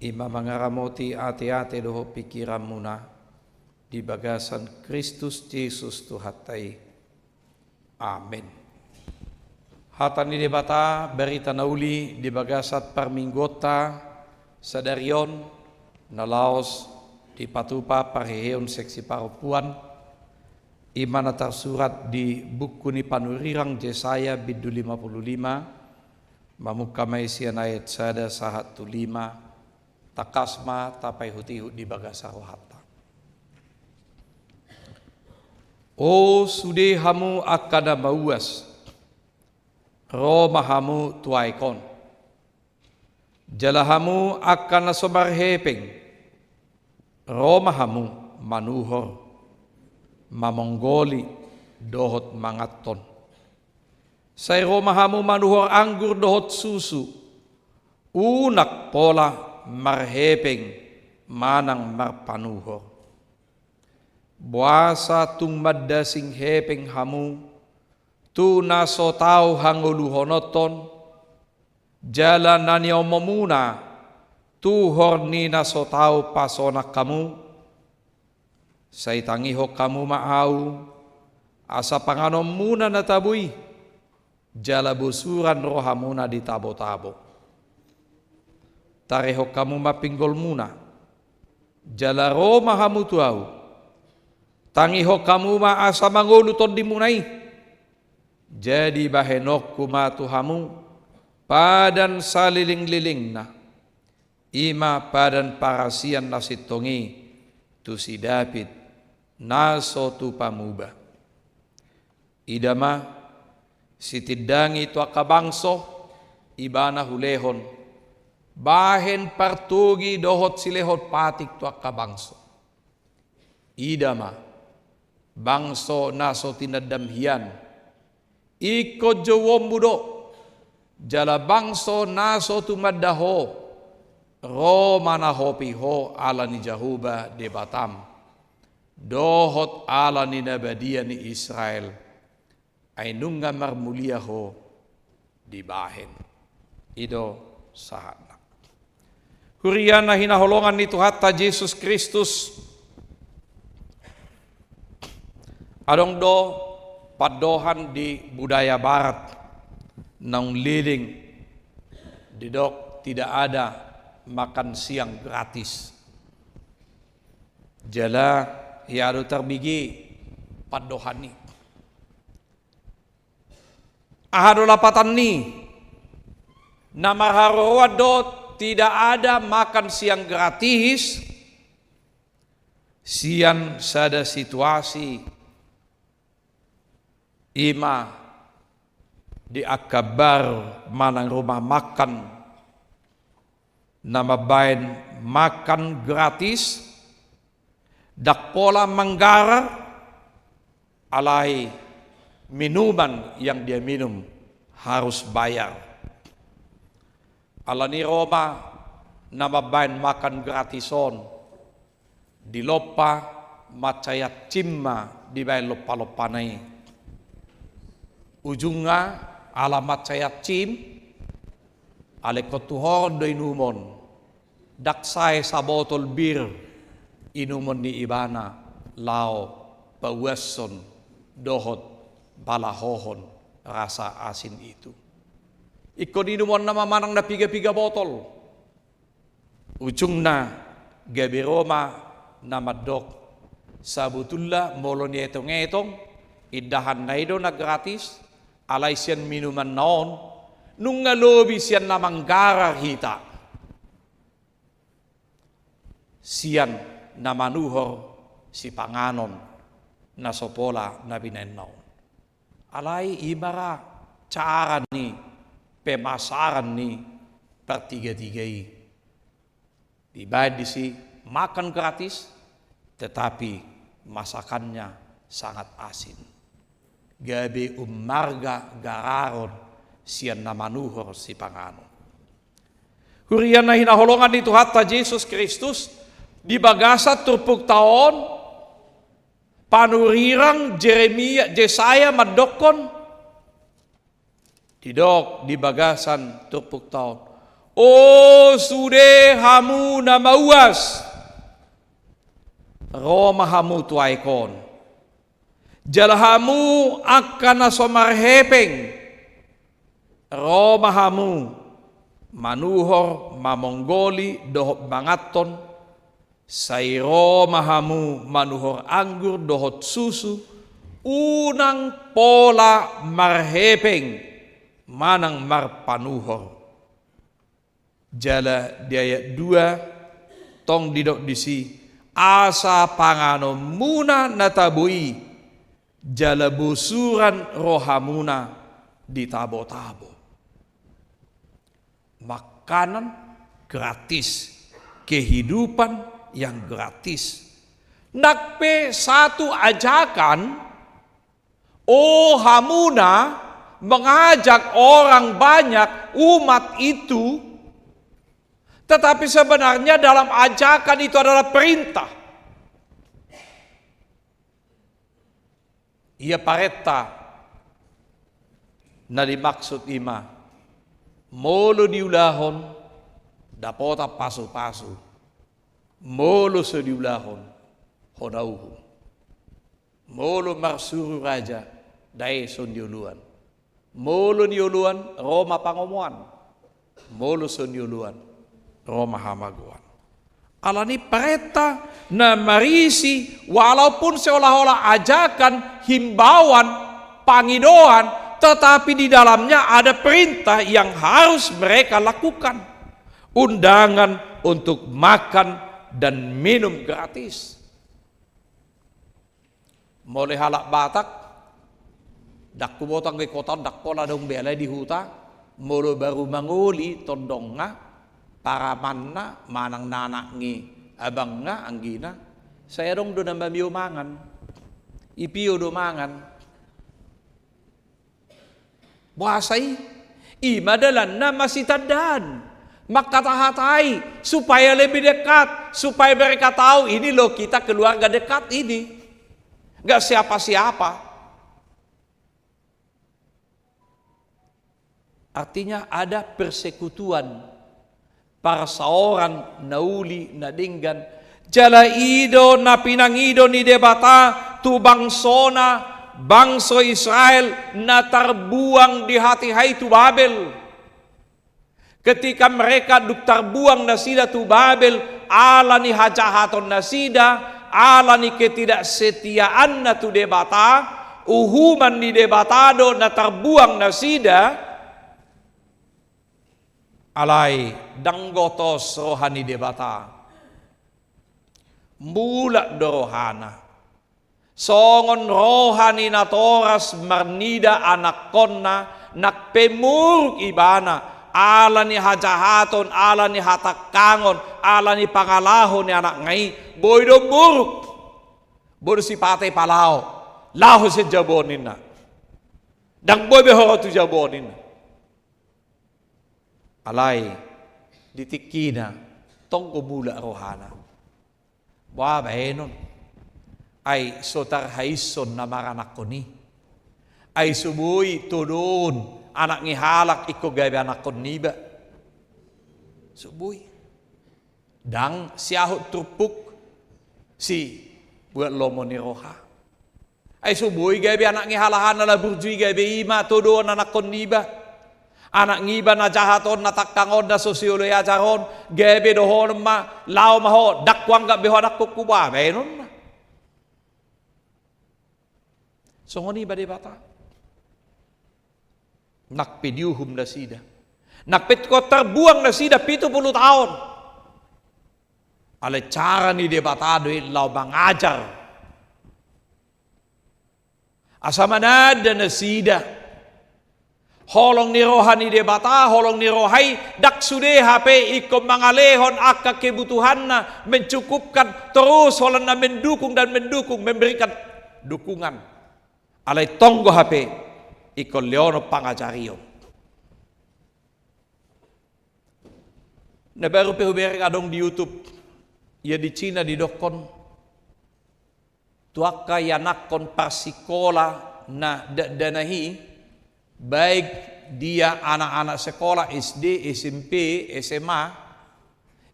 i ma mangaramoti ateate dohot pingkiranmuna di bagasan Kristus Jesus Tuhanta i. Amen. Hata ni Debata, barita na uli di bagasan parmingguonta sadari on, na laos dipatupa parheheon seksi parompuan, i ma na tarsurat di buku ni panurirang Jesaya bindu lima pulu lima, mamungka ma i sian ayat sada sahat tu lima, tangkas ma tapaihutihut di bagasan rohanta. O sude hamu angka na mauas, ro ma hamu tu aek on. Jala hamu angka na so marhepeng, ro ma hamu manuhor, mamonggoli dohot manganhon. Sai ro ma hamu manuhor anggur dohot susu, unang pola marhepeng manang marpanuhor. Boasa tung mandasing hepeng hamu tu na so tau hangoluhononhon, jala na niomomuna tuhor ni na so tau pasonang hamu? Sai tangihon hamu ma ahu, asa panganonmuna na tabo i, jala bosuran rohamuna di tabotabo. Tarehon hamu ma pinggolmuna, jala ro ma hamu tu ahu. Tangihon hamu ma asa mangolu tondimuna i. Jadi bahenonku ma tu hamu padan salelenglelengna, i ma padan parasian na sintong i tu si David na so tupa muba. Ida ma, sitindangi tu angka bangso ibana hulehon, bahen partogi dohot silehon patik tu angka bangso. Ida ma, bangso na so tinandam hian, ingkon jouonmu do, jala bangso na so tumanda ho, ro manahopi ho ala ni Jahowa Debatam, dohot ala ni na badia ni Israel, ai nunga marmulia ho dibahen. I do sahatna. Huria na hinaholongan ni Tuhanta Jesus Kristus, adong do pandohan di budaya barat naung leleng didok tidak ada makan siang gratis. Jala hea do tarbege pandohan i? Aha do lapatan ni? Na marharoroan do tidak ada makan siang gratis sian sada situasi, i ma di angka bar manang rumah makan na mambahen makan gratis, ndang pola manggarar, alai minuman yang dia minum harus bayar. Ala ni i ro ma na mambahen makan gratis on, dilompa mansai ansim ma dibahen lompalompana i. Ujungna ala mansai ansim, alai ingkon tuhoron do inumon, ndang sae sabotol bir inumon ni ibana laho pauashon dohot palahohon rasa asin itu. Ingkon inumonna ma manang na piga-piga botol. Ujungna gabe ro ma na mandok, sabotulna molo nietong-etong, indahanna i do na gratis, alai sian minumanna on nunga lobi sian na manggarar hita sian na manuhor sipanganon na so pola na binahenna on. Alai i ma ra cara ni pemasaran ni partigatiga i. Dibahen disi makan gratis, tetapi masakannya sangat asin. Gabe ummarga gararon sian na manuhor sipanganon. Huria na hinaholongan ni Tuhanta Jesus Kristus, di bagasan turpukta on, panurirang Jeremia, Jesaya mandokkon, Didok di bagasan turpukta on: O sude hamu na mauas, ro ma hamu tu aek on. Jala hamu angka na so marhepeng, ro ma hamu manuhor mamonggoli dohot manganhon, sai ro ma hamu manuhor anggur dohot susu, unang pola marhepeng manang marpanuhor. Jala di ayat dua, tong didok disi: Asa panganonmuna na tabo i, jala bosuran rohamuna di tabo-tabo. Makanan gratis, kehidupan yang gratis. Nang pe satu ajakan, O hamuna, mengajak orang banyak, umat itu, tetapi sebenarnya dalam ajakan itu adalah perintah. Ia parenta na dimaksud i ma: Molo diulahon, dapotan pasu-pasu. Molo so diulahon, hona uhum. Molo marsuru raja, dae so nioloan. Molo nioloan, ro ma pangomoan. Molo so nioloan, ro ma hamagoan. Alani parenta na marisi, walaupun seolah-olah ajakan, himbauan, pangidoan, tetapi di dalamnya ada perintah yang harus mereka lakukan. Undangan untuk makan dan minum gratis. Molo halak Batak, ndang huboto anggo di kota on, ndang pola adong be, alai di huta, molo baru mangoli tondongna, paramanna, manang na anak ni abangna, anggina, sai adong do na mamio mangan. Ipio do mangan. Boasa i? I ma dalanna masitandaan, mangkata-hatai, supaya lebih dekat, supaya mereka tahu, ini loh kita keluarga dekat ini. Nggak siapa-siapa. Artinya ada persekutuan, parsaoran na uli na denggan. Jala i do na pinangido ni Debata tu bangsona, bangso Israel na tarbuang di hatiha i tu Babel. Ketika mereka dung tarbuang nasida tu Babel, ala ni hajahaton nasida, ala ni ketidaksetiaanna tu Debata, uhuman ni Debata do na tarbuang nasida. Alai ndang gotos roha ni Debata. Mulak do rohana. Songon roha ni natoras marnida anakkonna, nang pe muruk ibana, ala ni hajahaton, ala ni hatangkangon, ala ni pangalaho ni anakna i, boi do muruk. Boi do sipata i palao, laho sian jabu on ninna. Ndang boi be ho ro tu jabu on ninna. Alai di tingkina tong do mulak rohana. Boa baenon? Ai so tarhaishon na maranakkon i. Ai so boi todoon anak ni halak ingkon gabe anakkon niba. So boi. Ndang siahut turpuk, sibuat lomo ni roha. Ai so boi gabe anak ni halak na burju i, gabe i ma todoon anakkon niba. Anak niba na jahat on, na tangkang on, na so sioloi ajar on, gabe dohonon ma, laho ma ho, ndang huanggap be ho anakkon, boa baenon ma? Songon i ma Debata. Nang pe diuhum nasida. Nang pe ingkon tarbuang nasida pitu pulu taon. Alai cara ni Debata do i laho mangajar. Asa mananda nasida. Holong ni roha ni Debata, holong ni roha i, ndang sude hape ingkon mangalehon angka kebutuhanna, mencukupkan, terus holan na mendukung dan mendukung, memberikan dukungan. Alai tong do hape ingkon lehonon pangajarion. Na baru pe hubereng adong di YouTube, ia di Cina didokkon, tu angka ianakkon parsikola na dakdanak i, baik dia anak-anak sekolah S D, S M P, S M A,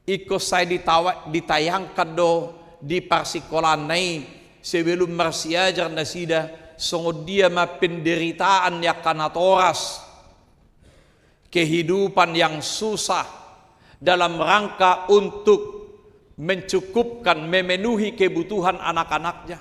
ingkon sai ditawa-, ditayangkan do di parsingkolaanna i sebelum marsiajar nasida, songon dia ma penderitaan ni angka natoras, kehidupan yang susah dalam rangka untuk mencukupkan, memenuhi kebutuhan anak-anaknya.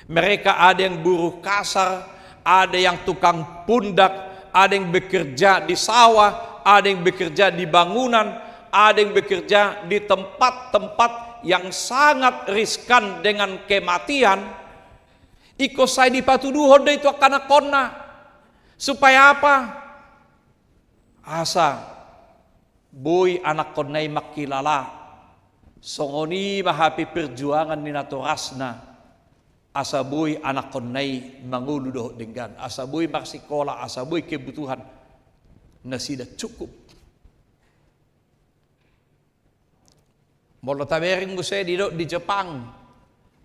Mereka ada yang buruh kasar, ada yang tukang pundak, ada yang bekerja di sawah, ada yang bekerja di bangunan, ada yang bekerja di tempat-tempat yang sangat riskan dengan kematian. Ingkon sai dipatuduhon do i tu angka anakkonna. Supaya apa? Asa boi anakkonna i mangkilala songon i ma hape perjuangan ni natorasna, asa boi anakkonna i mangolu dohot denggan, asa boi marsikola, asa boi kebutuhan nasida cukup. Molo tabereng muse didok di Jepang,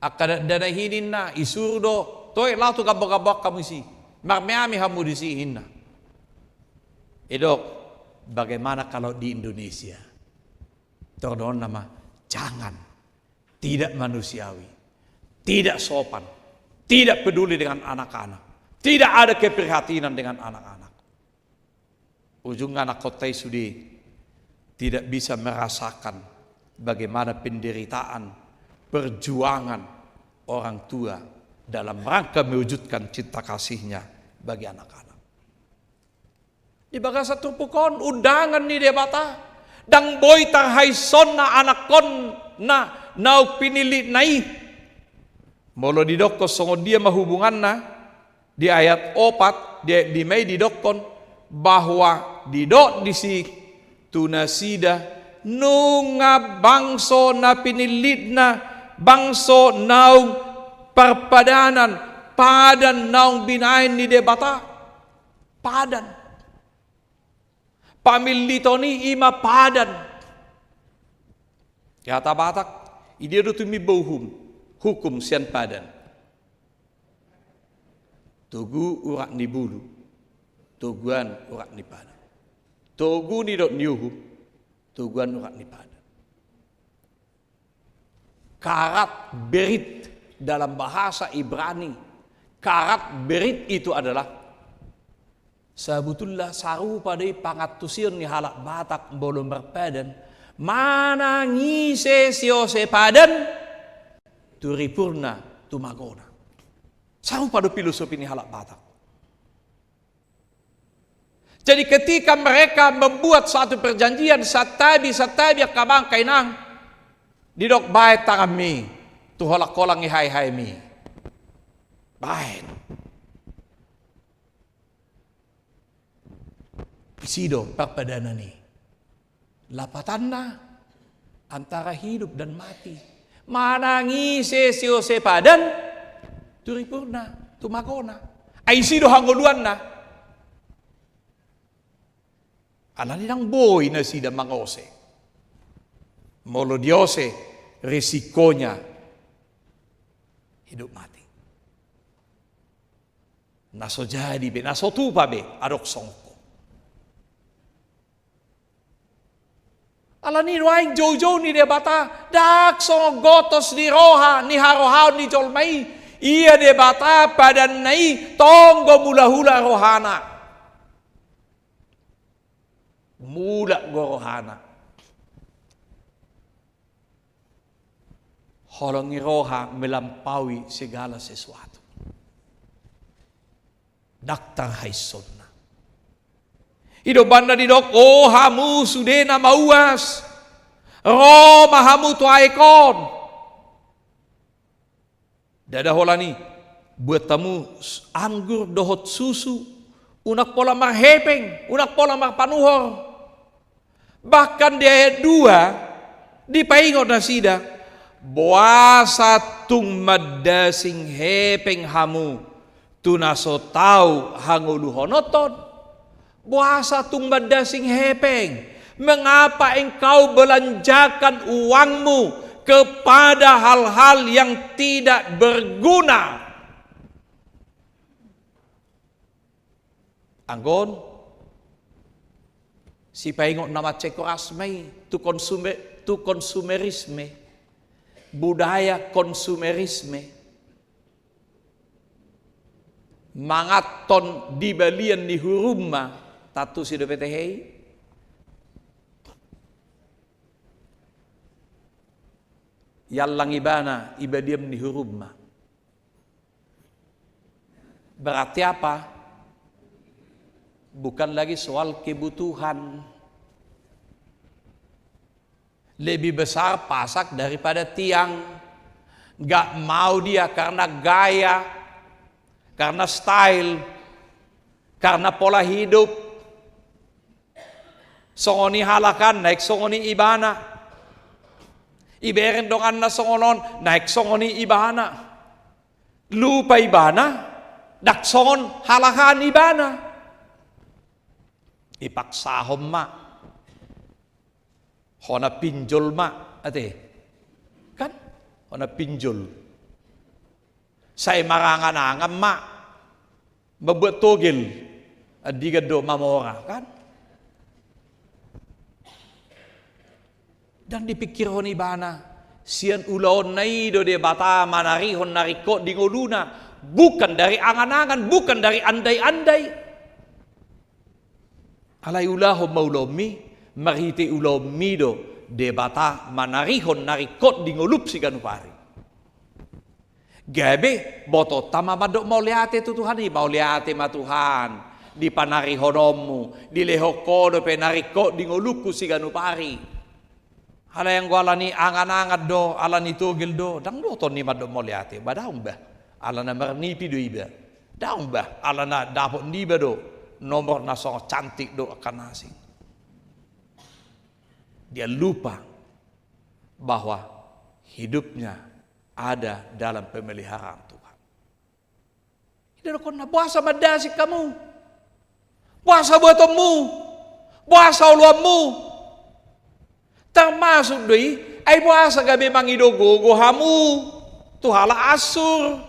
angka dakdanak i ninna, isuru do, toe laho tu gambo-gamboan hamu disi, marmeami hamu disi ninna. Idok, bagaimana kalau di Indonesia? Tordohonna ma, jangan. Tidak manusiawi, tidak sopan, tidak peduli dengan anak-anak, tidak ada keprihatinan dengan anak-anak. Ujungna anakkonta i sude tidak bisa merasakan bagaimana penderitaan, perjuangan orang tua dalam rangka mewujudkan cinta kasihnya bagi anak-anak. Di bagasan turpuk on, undangan ni Debata, ndang boi tarhaishonna anakkonna naung pinillitna i. Molo didokkon songon dia ma hubunganna, di ayat opat, di ayat lima i didokkon bahwa didok disi tu nasida, nunga bangso na pinillitna, bangso naung parpadanan, padan naung binahen ni Debata. Padan. Pamilliton i ima padan. Hata Batak, i dia do tumimba uhum, hukum sian padan. Togu urat ni bulu, toguan urat ni padan. Togu nidok ni uhum, toguan urat ni padan. Karat berit dalam bahasa Ibrani. Karat berit itu adalah, sabutulna sarupa do i pangantusion ni halak Batak molo marpadan, manang ise siose padan, tu ripurna, tu magona. Sarupa do filosofi ni halak Batak. Jadi ketika mereka membuat satu perjanjian, santabi, santabi angka amang, angka inang, didok baen tanganmi tu holang-holang ni hae-haemi. Baen. Isi do parpadanan i. Lapatanna antara hidup dan mati. Manang ise siose padan, tu ripurna, tu magona. Ai isi do hangoluanna. Alani ndang boi nasida mangose. Molo diose, risikonya hidup mati. Na so jadi be, na so tupa be, adong songon ho. Alani nuaeng joujou ni Debata, ndang songon gotos ni roha, ni harohaon ni jolma i, ia Debata padanna i tonggo mulak-ulak rohana. Mulak do rohana. Holong ni roha melampaui segala sesuatu. Ndang tarhaishonna. I do umbahen na didok, o hamu sude na mauas, ro ma hamu tu aek on. Ndada holan i, buat hamu s-, anggur dohot susu, unang pola marhepeng, unang pola marpanuhor. Bahkan di ayat dua, dipaingot nasida, boasa tung mandasing hepeng hamu, tu na so tau hangoluhononton? Boasa tung mandasing hepeng? Mengapa engkau belanjakan uangmu kepada hal-hal yang tidak berguna? Anggo on, Sipaingot na mansai horas ma i tu konsume-, tu konsumerisme, budaya konsumerisme. Manganhon di balian ni hurumma, tantu si dope tehe i. Iallang ibana i balian ni hurumma. Berarti apa? Bukan lagi soal kebutuhan. Lebih besar pasak daripada tiang. Nggak mau dia karena gaya, karena style, karena pola hidup. Songon i halak an, naeng songon i ibana. Ibereng donganna songon on, naeng songon i ibana. Lupa ibana, ndang songon halak an ibana. Ipaksahon ma. Hona pinjol ma, ate. Kan? Hona pinjol. Sai marangan-angan ma. Mambuat togel. Andigan do mamora, kan? Ndang dipikirhon ibana. Sian ulaonna i do Debata manarihon na ringkot di ngoluna. Bukan dari angan-angan, bukan dari andai-andai. Alai ulahon ma ulaonmi, marhite ulaonmi do Debata manarihon na ringkot di ngolum siganup ari. Gabe botoonta ma mandok mauliate tu Tuhan i, mauliate ma Tuhan, di panarihononmu, dilehon Ho dope na ringkot di ngolungku siganup ari. Alai anggo ala ni angan-angan do, ala ni togel do, ndang dohonon i mandok mauliate, ba daong bah, ala na marnipi do iba. Daong bah, ala na dapot niba do nomor na songon cantik do angka na asing. Dia lupa bahwa hidupnya ada dalam pemeliharaan Tuhan. Didokkon na, boasa mandasing hamu? Boasa buatonmu? Boasa oloanmu? Termasuk do i, ai boasa gabe mangido gogo hamu tu halak Assur?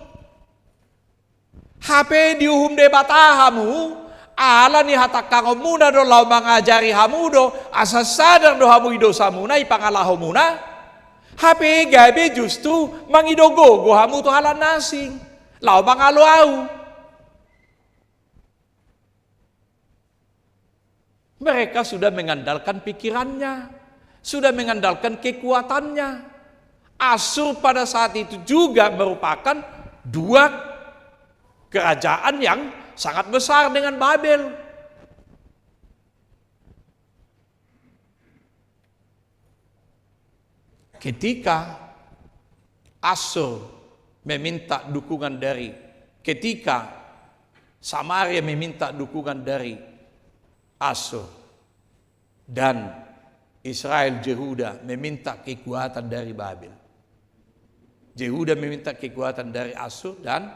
Hape diuhum Debata hamu, ala ni hatangkangonmuna do laho mangajari hamu do, asa sadar do hamu i dosamuna, i pangalahomuna. Hape gabe justru mangido gogo hamu tu halak na asing, laho mangalo au. Mereka sudah mengandalkan pikirannya, sudah mengandalkan kekuatannya. Assur pada saat itu juga merupakan dua kerajaan yang sangat besar dengan Babel. Ketika Assur meminta dukungan dari, ketika Samaria meminta dukungan dari Assur, dan Israel, Yehuda meminta kekuatan dari Babel. Yehuda meminta kekuatan dari Assur dan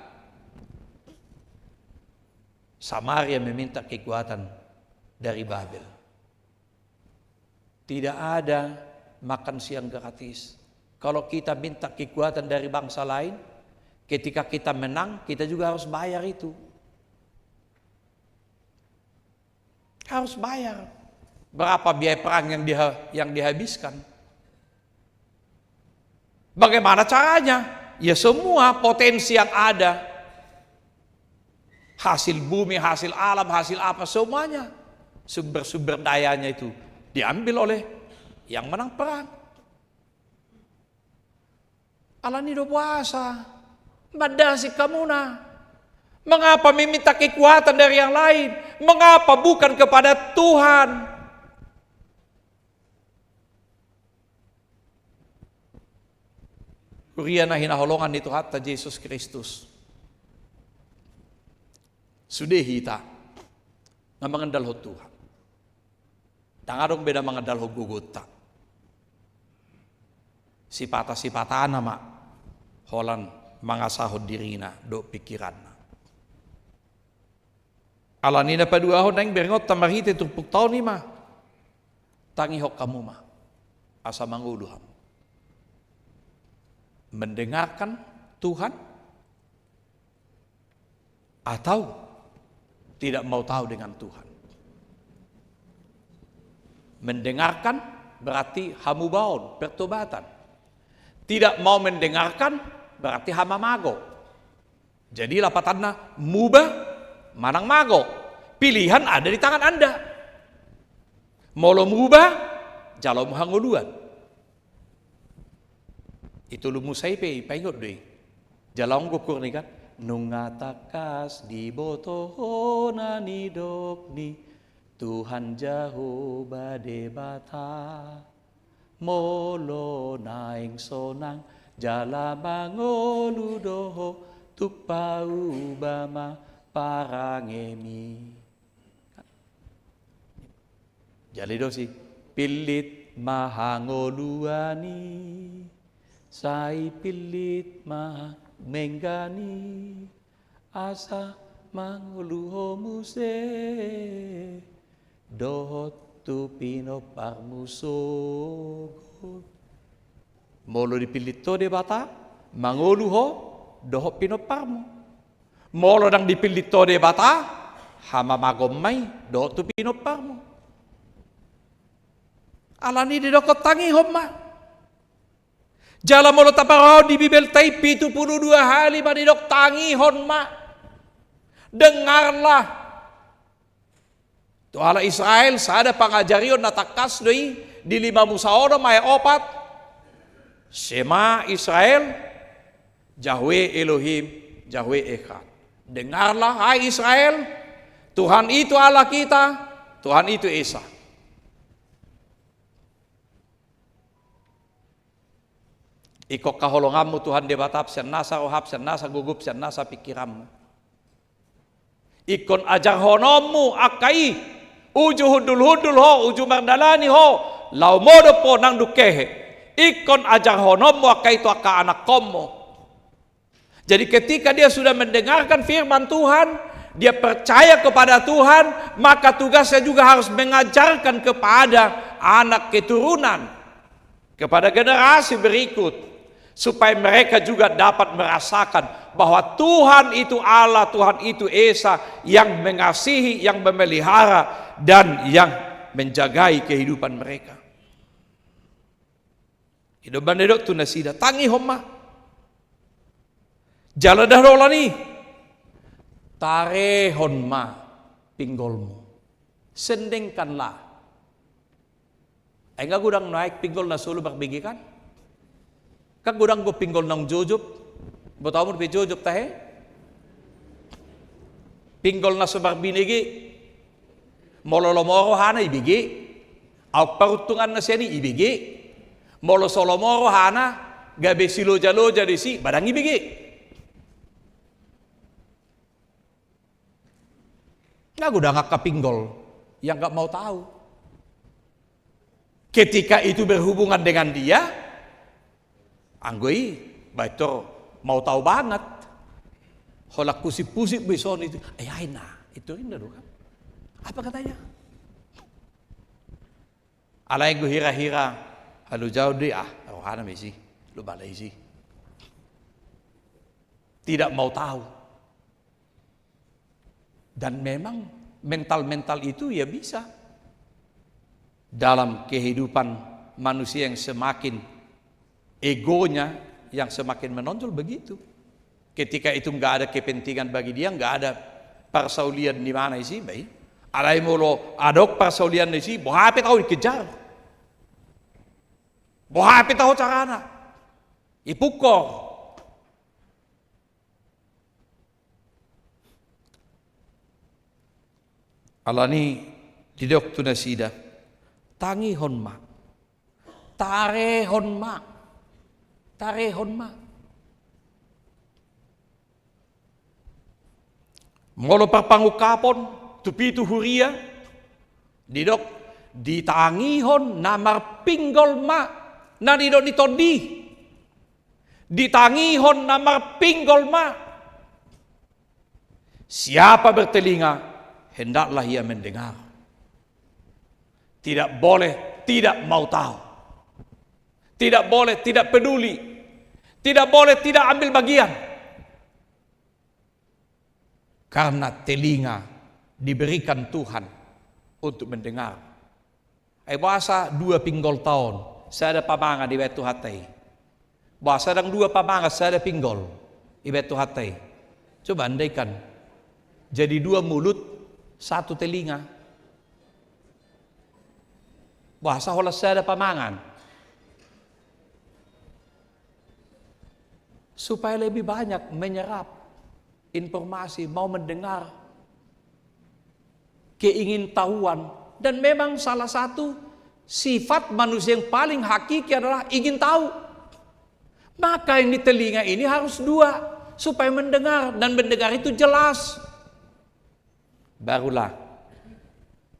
Samaria meminta kekuatan dari Babel. Tidak ada makan siang gratis. Kalau kita minta kekuatan dari bangsa lain, ketika kita menang, kita juga harus bayar itu. Harus bayar. Berapa biaya perang yang diha-, yang dihabiskan? Bagaimana caranya? Ya, semua potensi yang ada. Hasil bumi, hasil alam, hasil apa, semuanya. Sumber-sumber dayanya itu diambil oleh yang menang perang. Alani do boasa mandasing hamuna? Mengapa meminta kekuatan dari yang lain? Mengapa bukan kepada Tuhan? Huria na hinaholongan ni Tuhanta Jesus Kristus. Sude hita na mangandalhon Tuhan. Ndang adong be na mangandalhon gogonta. Sipata-sipatana ma holan mangasahon dirina dohot pikiranna. Alani na paduahon naeng berengonta marhite turpukta on i ma. Tangihon hamu ma asa mangolu hamu. Mendengarkan Tuhan atau tidak mau tahu dengan Tuhan. Mendengarkan berarti hamubaon, pertobatan. Tidak mau mendengarkan berarti hamamago. Jadi lapatanna muba manang mago. Pilihan ada di tangan Anda. Molo muba, jalo ma hangoluan. I tolu Musa i pe ipaingot do i. Jala on gokhon ni kan, nunga tangkas diboto ho na nidok ni Tuhan Jahowa Debata. Molo naeng sonang jala mangolu do ho, tung pauba ma parangemi. Jala didok si, pillit ma hangoluan i, sai pillit ma menggan i, asa mangolu ho muse dohot tu pinomparmu sogot. Molo dipillit ho Debata, mangolu ho dohot pinomparmu. Molo ndang dipillit ho Debata, hamamagon ma i dohot tu pinomparmu. Alani i didokkon tangihon ma. Jala molo taparrohahon di Bibelta i pitu pulu dua hali ma didok tangihon ma. Dengarlah. Tu halak Israel sada pangajarion na tangkas do i di lima Musa onom ayat opat. Shema Israel, Yahweh Elohim, Yahweh Echad. Dengarlah, hai Israel, Tuhan itu Allah kita, Tuhan itu Esa. Ingkon haholonganmu Tuhan Debata sian nasa roham, sian nasa gogom, sian nasa pingkiranmu. Ingkon ajarhononmu angka i, uju hundul-hundul ho, uju mardalani ho, laho modom ho nang dung hehe. Ingkon ajarhononmu angka i tu angka anakkonmu. Jadi ketika dia sudah mendengarkan firman Tuhan, dia percaya kepada Tuhan, maka tugasnya juga harus mengajarkan kepada anak keturunan, kepada generasi berikut, supaya mereka juga dapat merasakan bahwa Tuhan itu Allah, Tuhan itu Esa yang mengasihi, yang memelihara, dan yang menjagai kehidupan mereka. I do umbahen didok tu nasida, tangihon ma. Jala ndang holan i, tarehon ma pinggolmu. Sendengkanlah. Ai nga godang nuaeng pinggol na solu marbege kan? Kan godang do pinggol naung jojop. Botomu dope jojop tahe? Pinggol na so marbinege. Molo lomo rohana ibege. Aut paruntunganna sian i ibege. Molo so lomo rohana, gabe siloja-loja disi, ba ndang ibege. Nga godang angka pinggol yang nggak mau tahu. Ketika itu berhubungan dengan dia, anggo i, ba itu mau tahu banget. Holan pusing-pusing be songon itu. Ai, ai na, itu indah do kan. Apa katanya? Alai anggo hira-hira, halo jauh deh, ah, rohana ma isi, lo bala isi. Tidak mau tahu. Dan memang mental-mental itu ya bisa. Dalam kehidupan manusia yang semakin egonya yang semakin menonjol begitu. Ketika itu nggak ada kepentingan bagi dia, nggak ada parsaulian di mana isi, baik. Alai molo adong parsaulian disi, boha pe taho dikejar. Boha pe taho carana. Ipungkor. Alani didok tu nasida, tangihon ma. Tarehon ma. Tarehon ma. Molo parpangungkapon tu pitu huria, didok, ditangihon na marpinggol ma, na nidok ni tondi. Ditangihon na marpinggol ma. Siapa bertelinga, hendaklah ia mendengar. Tidak boleh tidak mau tahu. Tidak boleh tidak peduli. Tidak boleh tidak ambil bagian. Karena telinga diberikan Tuhan untuk mendengar. Ai boasa dua pinggolta on, sada pamangan dibaen Tuhanta i? Boasa ndang dua pamangan, sada pinggol dibaen Tuhanta i? Coba andaikan. Jadi dua mulut, satu telinga. Boasa holan sada pamangan? Supaya lebih banyak menyerap informasi, mau mendengar, keingintahuan. Dan memang salah satu sifat manusia yang paling hakiki adalah ingin tahu. Maka ini telinga ini harus dua, supaya mendengar, dan mendengar itu jelas. Barulah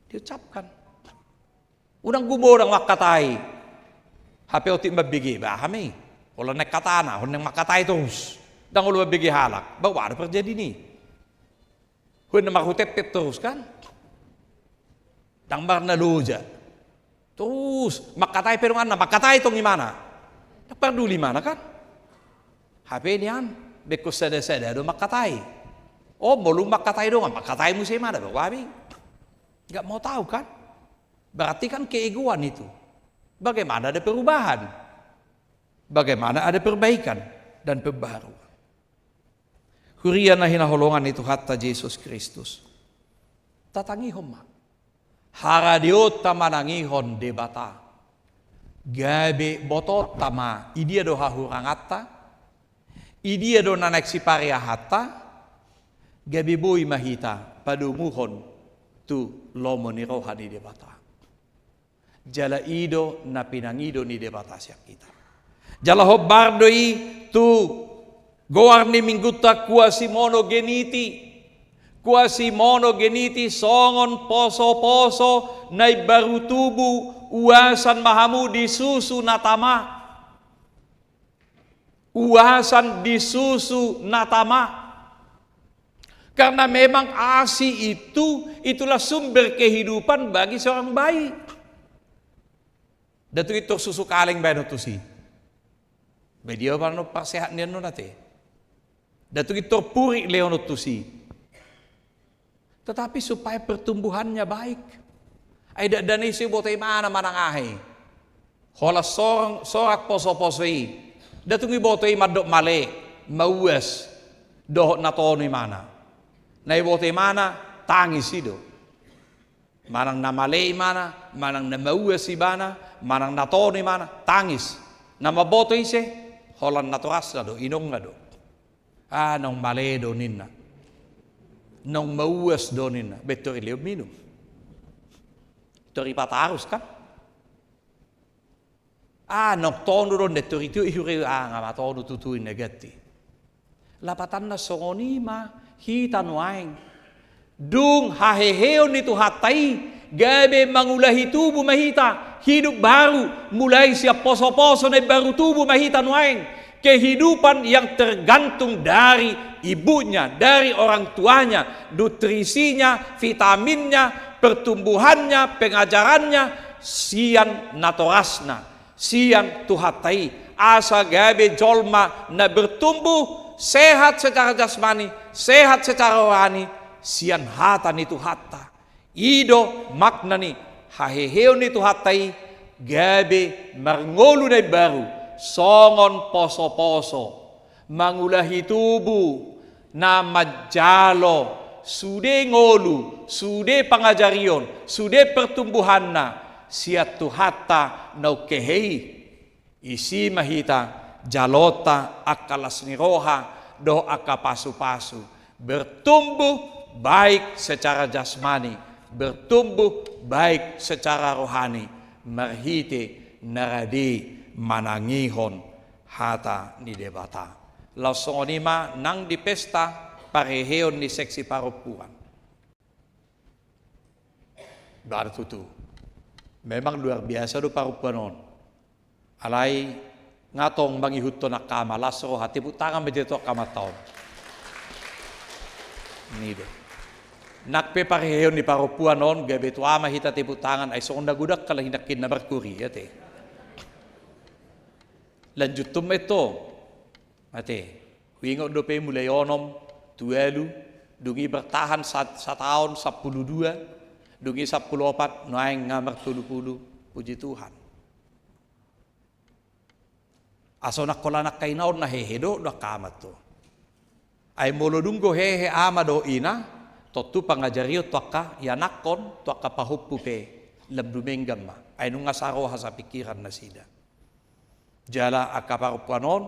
diucapkan. Unang gumodang mangkatai. Hape otik mambege, bah, hami. Olo naeng hatana, on naeng mangkatai torus. Ndang olo mambege halak. Bah, bah, ada terjadi ni. Hon na marhutepet torus, kan? Ndang marnaloja. Torus, mangkatai pe donganna, mangkatai tong imana. Ndang parduli imana, kan? Hape nian, ingkon sada-sada do mangkatai. O, molo mangkatai dongan, mangkatai muse imana, bah, bah, hami. Nggak mau tahu, kan? Berarti kan keegoan itu. Bagaimana ada perubahan? Bagaimana ada perbaikan dan pembaharuan? Huria na hinaholongan ni Tuhanta Jesus Kristus. Tatangihon ma. Haradeonta manangihon Debata. Gabe botoonta ma, idia do hahuranganta, idia do na naeng sipareahanta, gabe boi ma hita padomuhon tu lomo ni roha ni Debata. Jala i do na pinangido ni Debata sian hita. Jala hombar do i tu goar ni minggunta Quasimonogeniti. Quasimonogeniti songon poso-poso na imbaru tubu, uasan ma hamu di susu na tama. Uasan di susu na tama. Karena memang ASI itu, itulah sumber kehidupan bagi seorang bayi. Ndang tung intor susu kaleng baenon tusi. Ba dia baenon parsehat nian on ate. Ndang tung intor purik lehonon tusi. Tetapi supaya pertumbuhannya baik. Ai dakdanak i so iboto imana manang aha i. Holan sorang, sorak poso-poso i. Ndang tung iboto i mandok male, mauas, dohot na tonu imana. Na iboto imana, tangis i do. Manang na male imana, manang na mauas ibana, manang na tonu imana, tangis. Na mamboto ise, holan natorasna do, inongna do. Ah, naung male do ninna. Naung mauas do ninna. Ba intor ilehon minum. Tor ipatarus kan. Ah, naung tonu do ninna, tor itiop i huria, ah, nga ma tonu tutu ninna, ganti. Lapatanna songon i ma hita nuaeng. Dung haheheon ni Tuhanta i, gabe mangulahi tubu ma hita, hidup baru, mulai sian poso-poso na imbaru tubu ma hita nuaeng. Kehidupan yang tergantung dari ibunya, dari orang tuanya, nutrisinya, vitaminnya, pertumbuhannya, pengajarannya, sian natorasna. Sian Tuhanta i, asa gabe jolma na bertumbuh, sehat secara jasmani, sehat secara rohani, sian hata ni Tuhanta. I do makna ni haheheon ni Tuhanta i, gabe marngolu na imbaru, songon poso-poso. Mangulahi tubu, na manjalo, sude ngolu, sude pangajarion, sude pertumbuhanna, sian Tuhanta naung hehe i. Isi ma hita, jalonta angka las ni roha, dohot angka pasu-pasu, bertumbuh baik secara jasmani, bertumbuh baik secara rohani, marhite na rade manangihon hata ni Debata. Laos songon i ma nang di pesta parheheon ni seksi parompuan. Ba tutu. Memang luar biasa do parompuan on. Alai nga tong mangihuthon angka ama, las roha, tepuk tangan ma jadi tu angka amanta on. Ni do. Nang pe parheheon ni parompuan on, gabe tu ama hita tepuk tangan, ai songon na godang halak i nangkin na markuri, ate. Lanjuthon ma intong. Ate, huingot dope mulai onom tu ualu, dung i bertahan sat-, sataon sampulu dua, dung i sampulu opat, nuaeng nga martolu pulu. Puji Tuhan. Asa unang holan angka ina on na hehe do, dohot angka ama tu. Ai molo dung do hehe ama dohot ina, tontu pangajarion tu angka ianakhon, tu angka pahompu pe, lam dumenggan ma. Ai nunga saroha sapingkiran nasida. Jala angka parompuan on,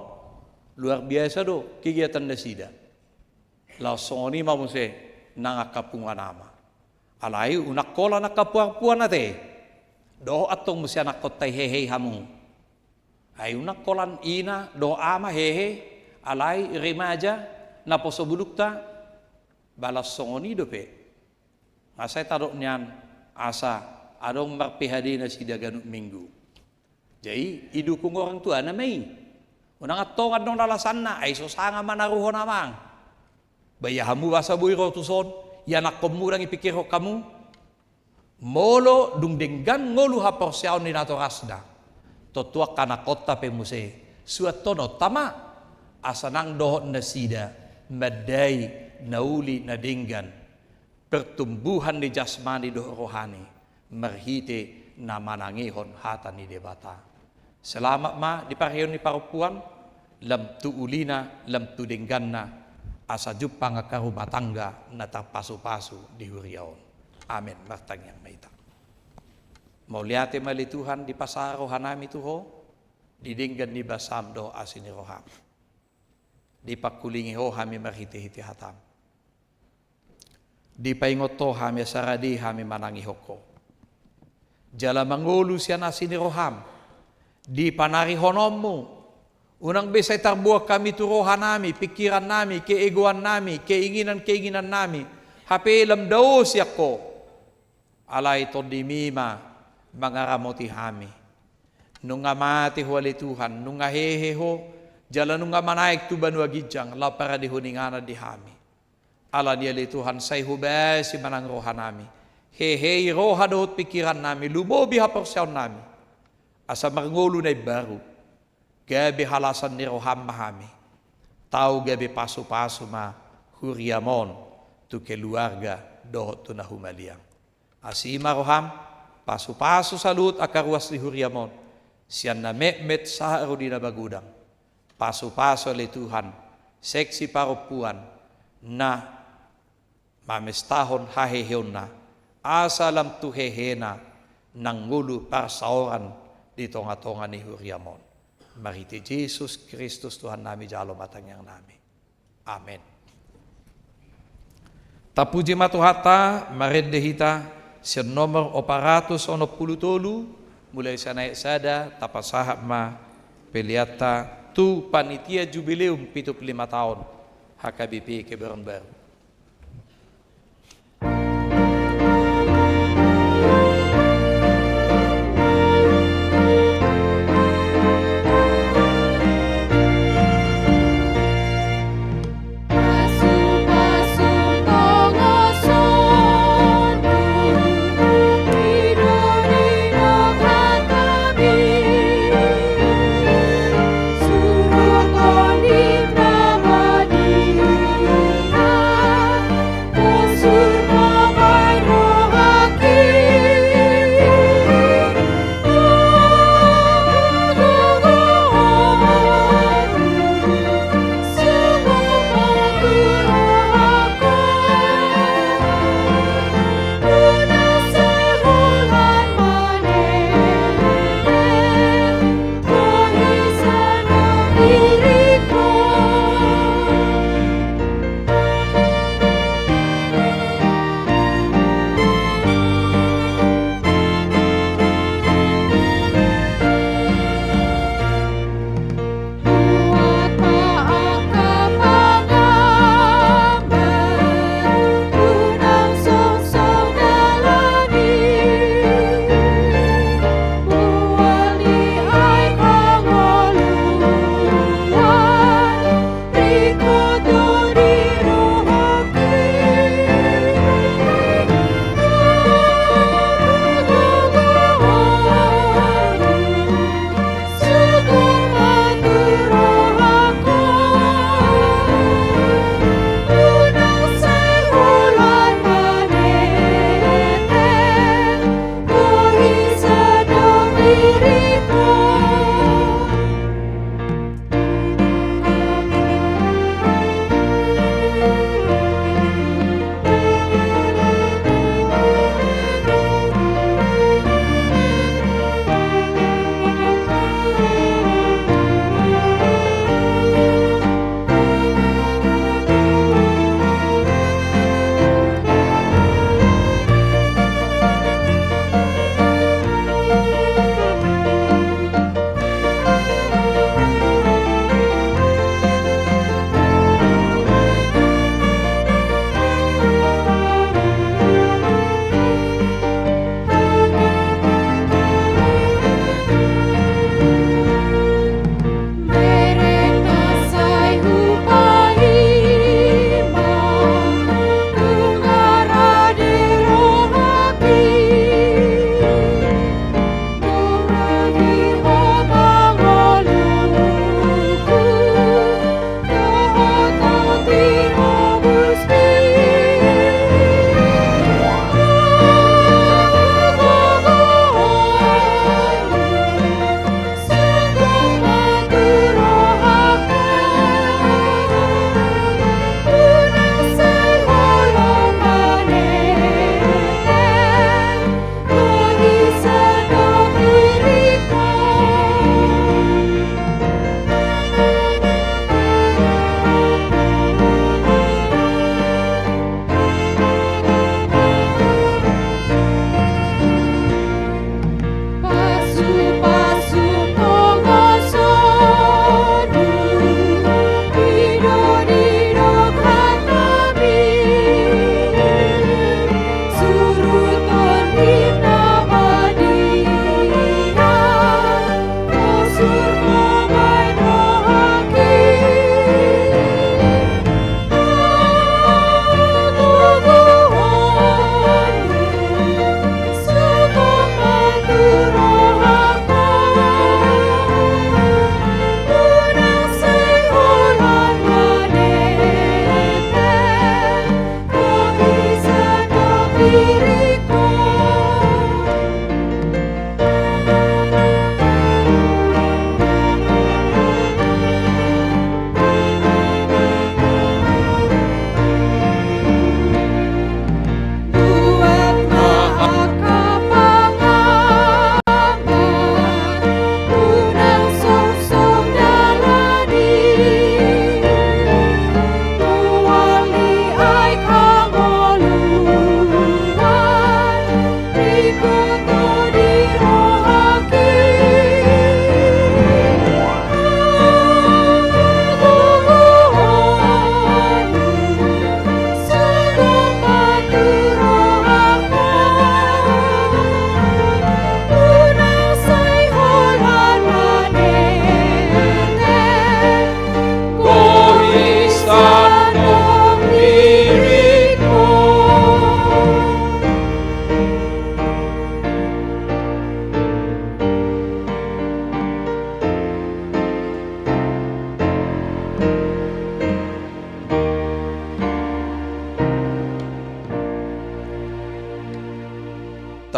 luar biasa do kegiatan nasida. Laos songon i ma muse nang angka punguan ama. Alai unang holan angka parompuan ate. Dohot antong muse anakhonta i hehe i hamu. Ai unang holan ina dohot ama hehe, alai remaja, naposo bulungta, ba laos songon i dope. Nga sai tadok nian asa adong mar-P H D nasida ganup minggu. Jadi, didukung orang tuana ma i. Unang antong adong na alasanna, ai so sanga manaruhon amang. Ba ia hamu asa boi ro tuson, ianakhonmu ndang dipingkirhon hamu. Molo dung denggan ngolu haporseaon di natorasna, tontu angka anakhonta pe muse, suanhononta ma, asa nang dohot nasida mandai na uli na denggan, pertumbuhan ni jasmani dohot rohani, marhite na manangihon hata ni Debata. Selamat ma di parheon ni parompuan, lam tu ulina, lam tu dengganna, asa jumpang angka rumah tangga na tarpasu-pasu di huria on. Amen. Martangiang ma hita. Mauliate ma ale Tuhan, dipasahat rohanami tu Ho, di denggan ni basam dohot asi ni roham. Dipangkulingi Ho hami marhite-hite hatam. Dipaingot Ho hami asa rade hami manangihon Ho. Jala mangolu sian asi ni roham. Dipanarihononmu. Unang be sai tarboan hami tu rohanami, pingkirannami, keegoannami, keinginan-keinginannami. Hape lam dao sian Ho. Alai Tondimi ma mangaramoti hami. Nunga mate Ho ale Tuhan, nunga hehe Ho, jala nunga manaek tu banua ginjang, laho paradehon inganan di hami. Alani i ale Tuhan, sai hobasi ma nang rohanami. Hehei roha dohot pingkirannami, lumobi haporseaonnami. Asa marngolu na imbaru. Gabe halasan ni roham ma hami. Tau gabe pasu-pasu ma huriam on tu keluarga dohot tu na humaliang. Asi ma roham, pasu-pasu saluhut angka ruas ni huriam on, sian na metmet sahat ro di na magodang. Pasu-pasu ale Tuhan, seksi parompuan, na mamestahon haheheonna, asa lam tu hehena, nang ngolu parsaoran di tonga-tonga ni huriam on. Marhite Jesus Kristus Tuhannami jalo ma tangiangnami. Amen. Tapuji ma Tuhanta, marende hita, sian nomor opat ratus onom pulu tolu, mulai sian ayat sada, tapasahat ma peleanta, tu panitia jubileum pitu pulu lima taon, H K B P Kebayoran Baru.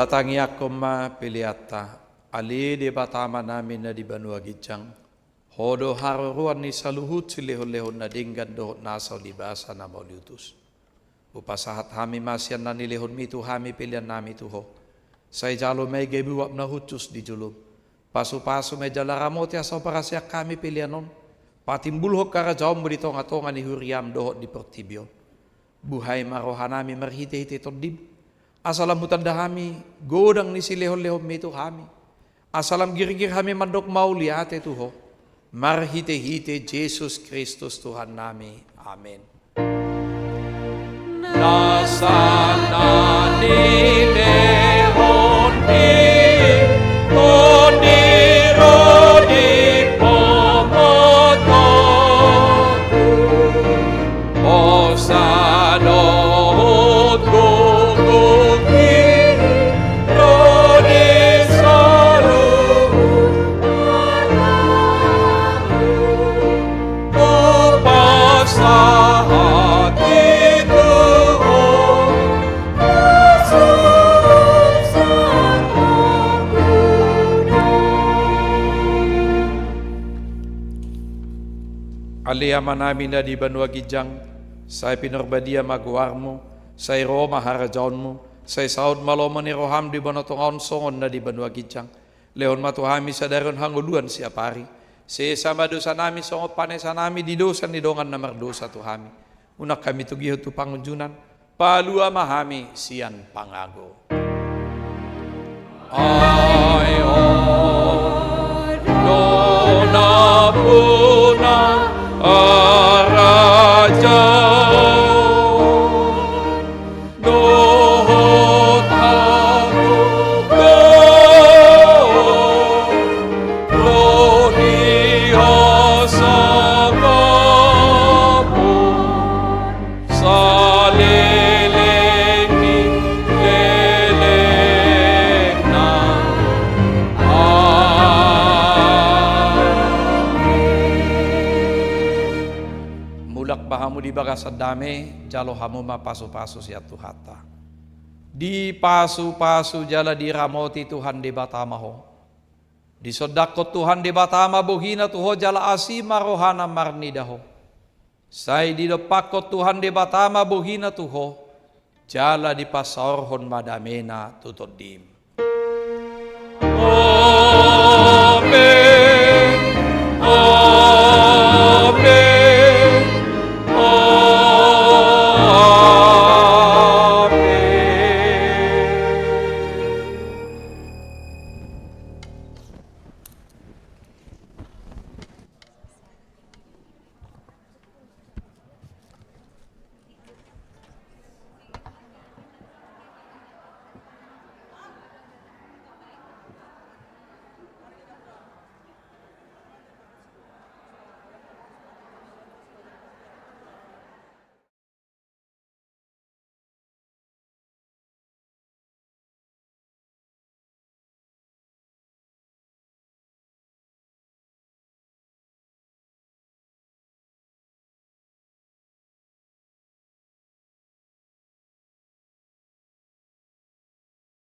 Tangiangkon ma peleanta. Ale Debata Amanami na di banua ginjang, Ho do haroroan ni saluhut silehonlehon na denggan dohot na so di basa na mauliutus. Hupasahat hami ma sian na nilehonmi tu hami peleannami tu Ho. Sai jalo ma i gabe uap na hushus di jolom. Pasupasu ma i jala ramoti asa huparhaseang hami pelean on patimbulhon harajaonmu di tongatonga ni huriam dohot di portibi on. Buhai ma rohanami marhitehite Tondim, asa lam hutanda hami godang ni silehonlehonmi tu hami, asa lam girgir hami mandok mauliate tu Ho, marhitehite Jesus Kristus Tuhannami. Amen. Nasa na nilehonmi, Tondi ro di pomotonku. Hosa dohot gogongki ro di saluhut arangku. Hupasahat i tu Ho, na so sahat panggunaon. Ale Amanami na di banua ginjang, sai pinarbadia ma goarmu, sai ro ma harajaonmu, sai saut ma lomo ni roham di banua tonga on songon na di banua ginjang. Lehon ma tu hami sadari on hangoluan siapari. Sesa ma dosanami songon panesanami di dosa ni dongan na mardosa tu hami. Unang hami togihon tu pangunjunan, palua ma hami sian pangago. Ai Ho do nampuna harajaon dohot hagogoon ro di hasangapon saleleng ni lelengna. Amen. Mulak ma hamu di bagasan dame, jalo hamu ma pasupasu sian Tuhanta. Dipasupasu jala diramoti Tuhan Debata ma ho. Disondangkon Tuhan Debata ma bohina tu ho jala asi ma rohana marnida ho. Sai didompakkon Tuhan Debata ma bohina tu ho, jala dipasaorhon ma damena tu tondim.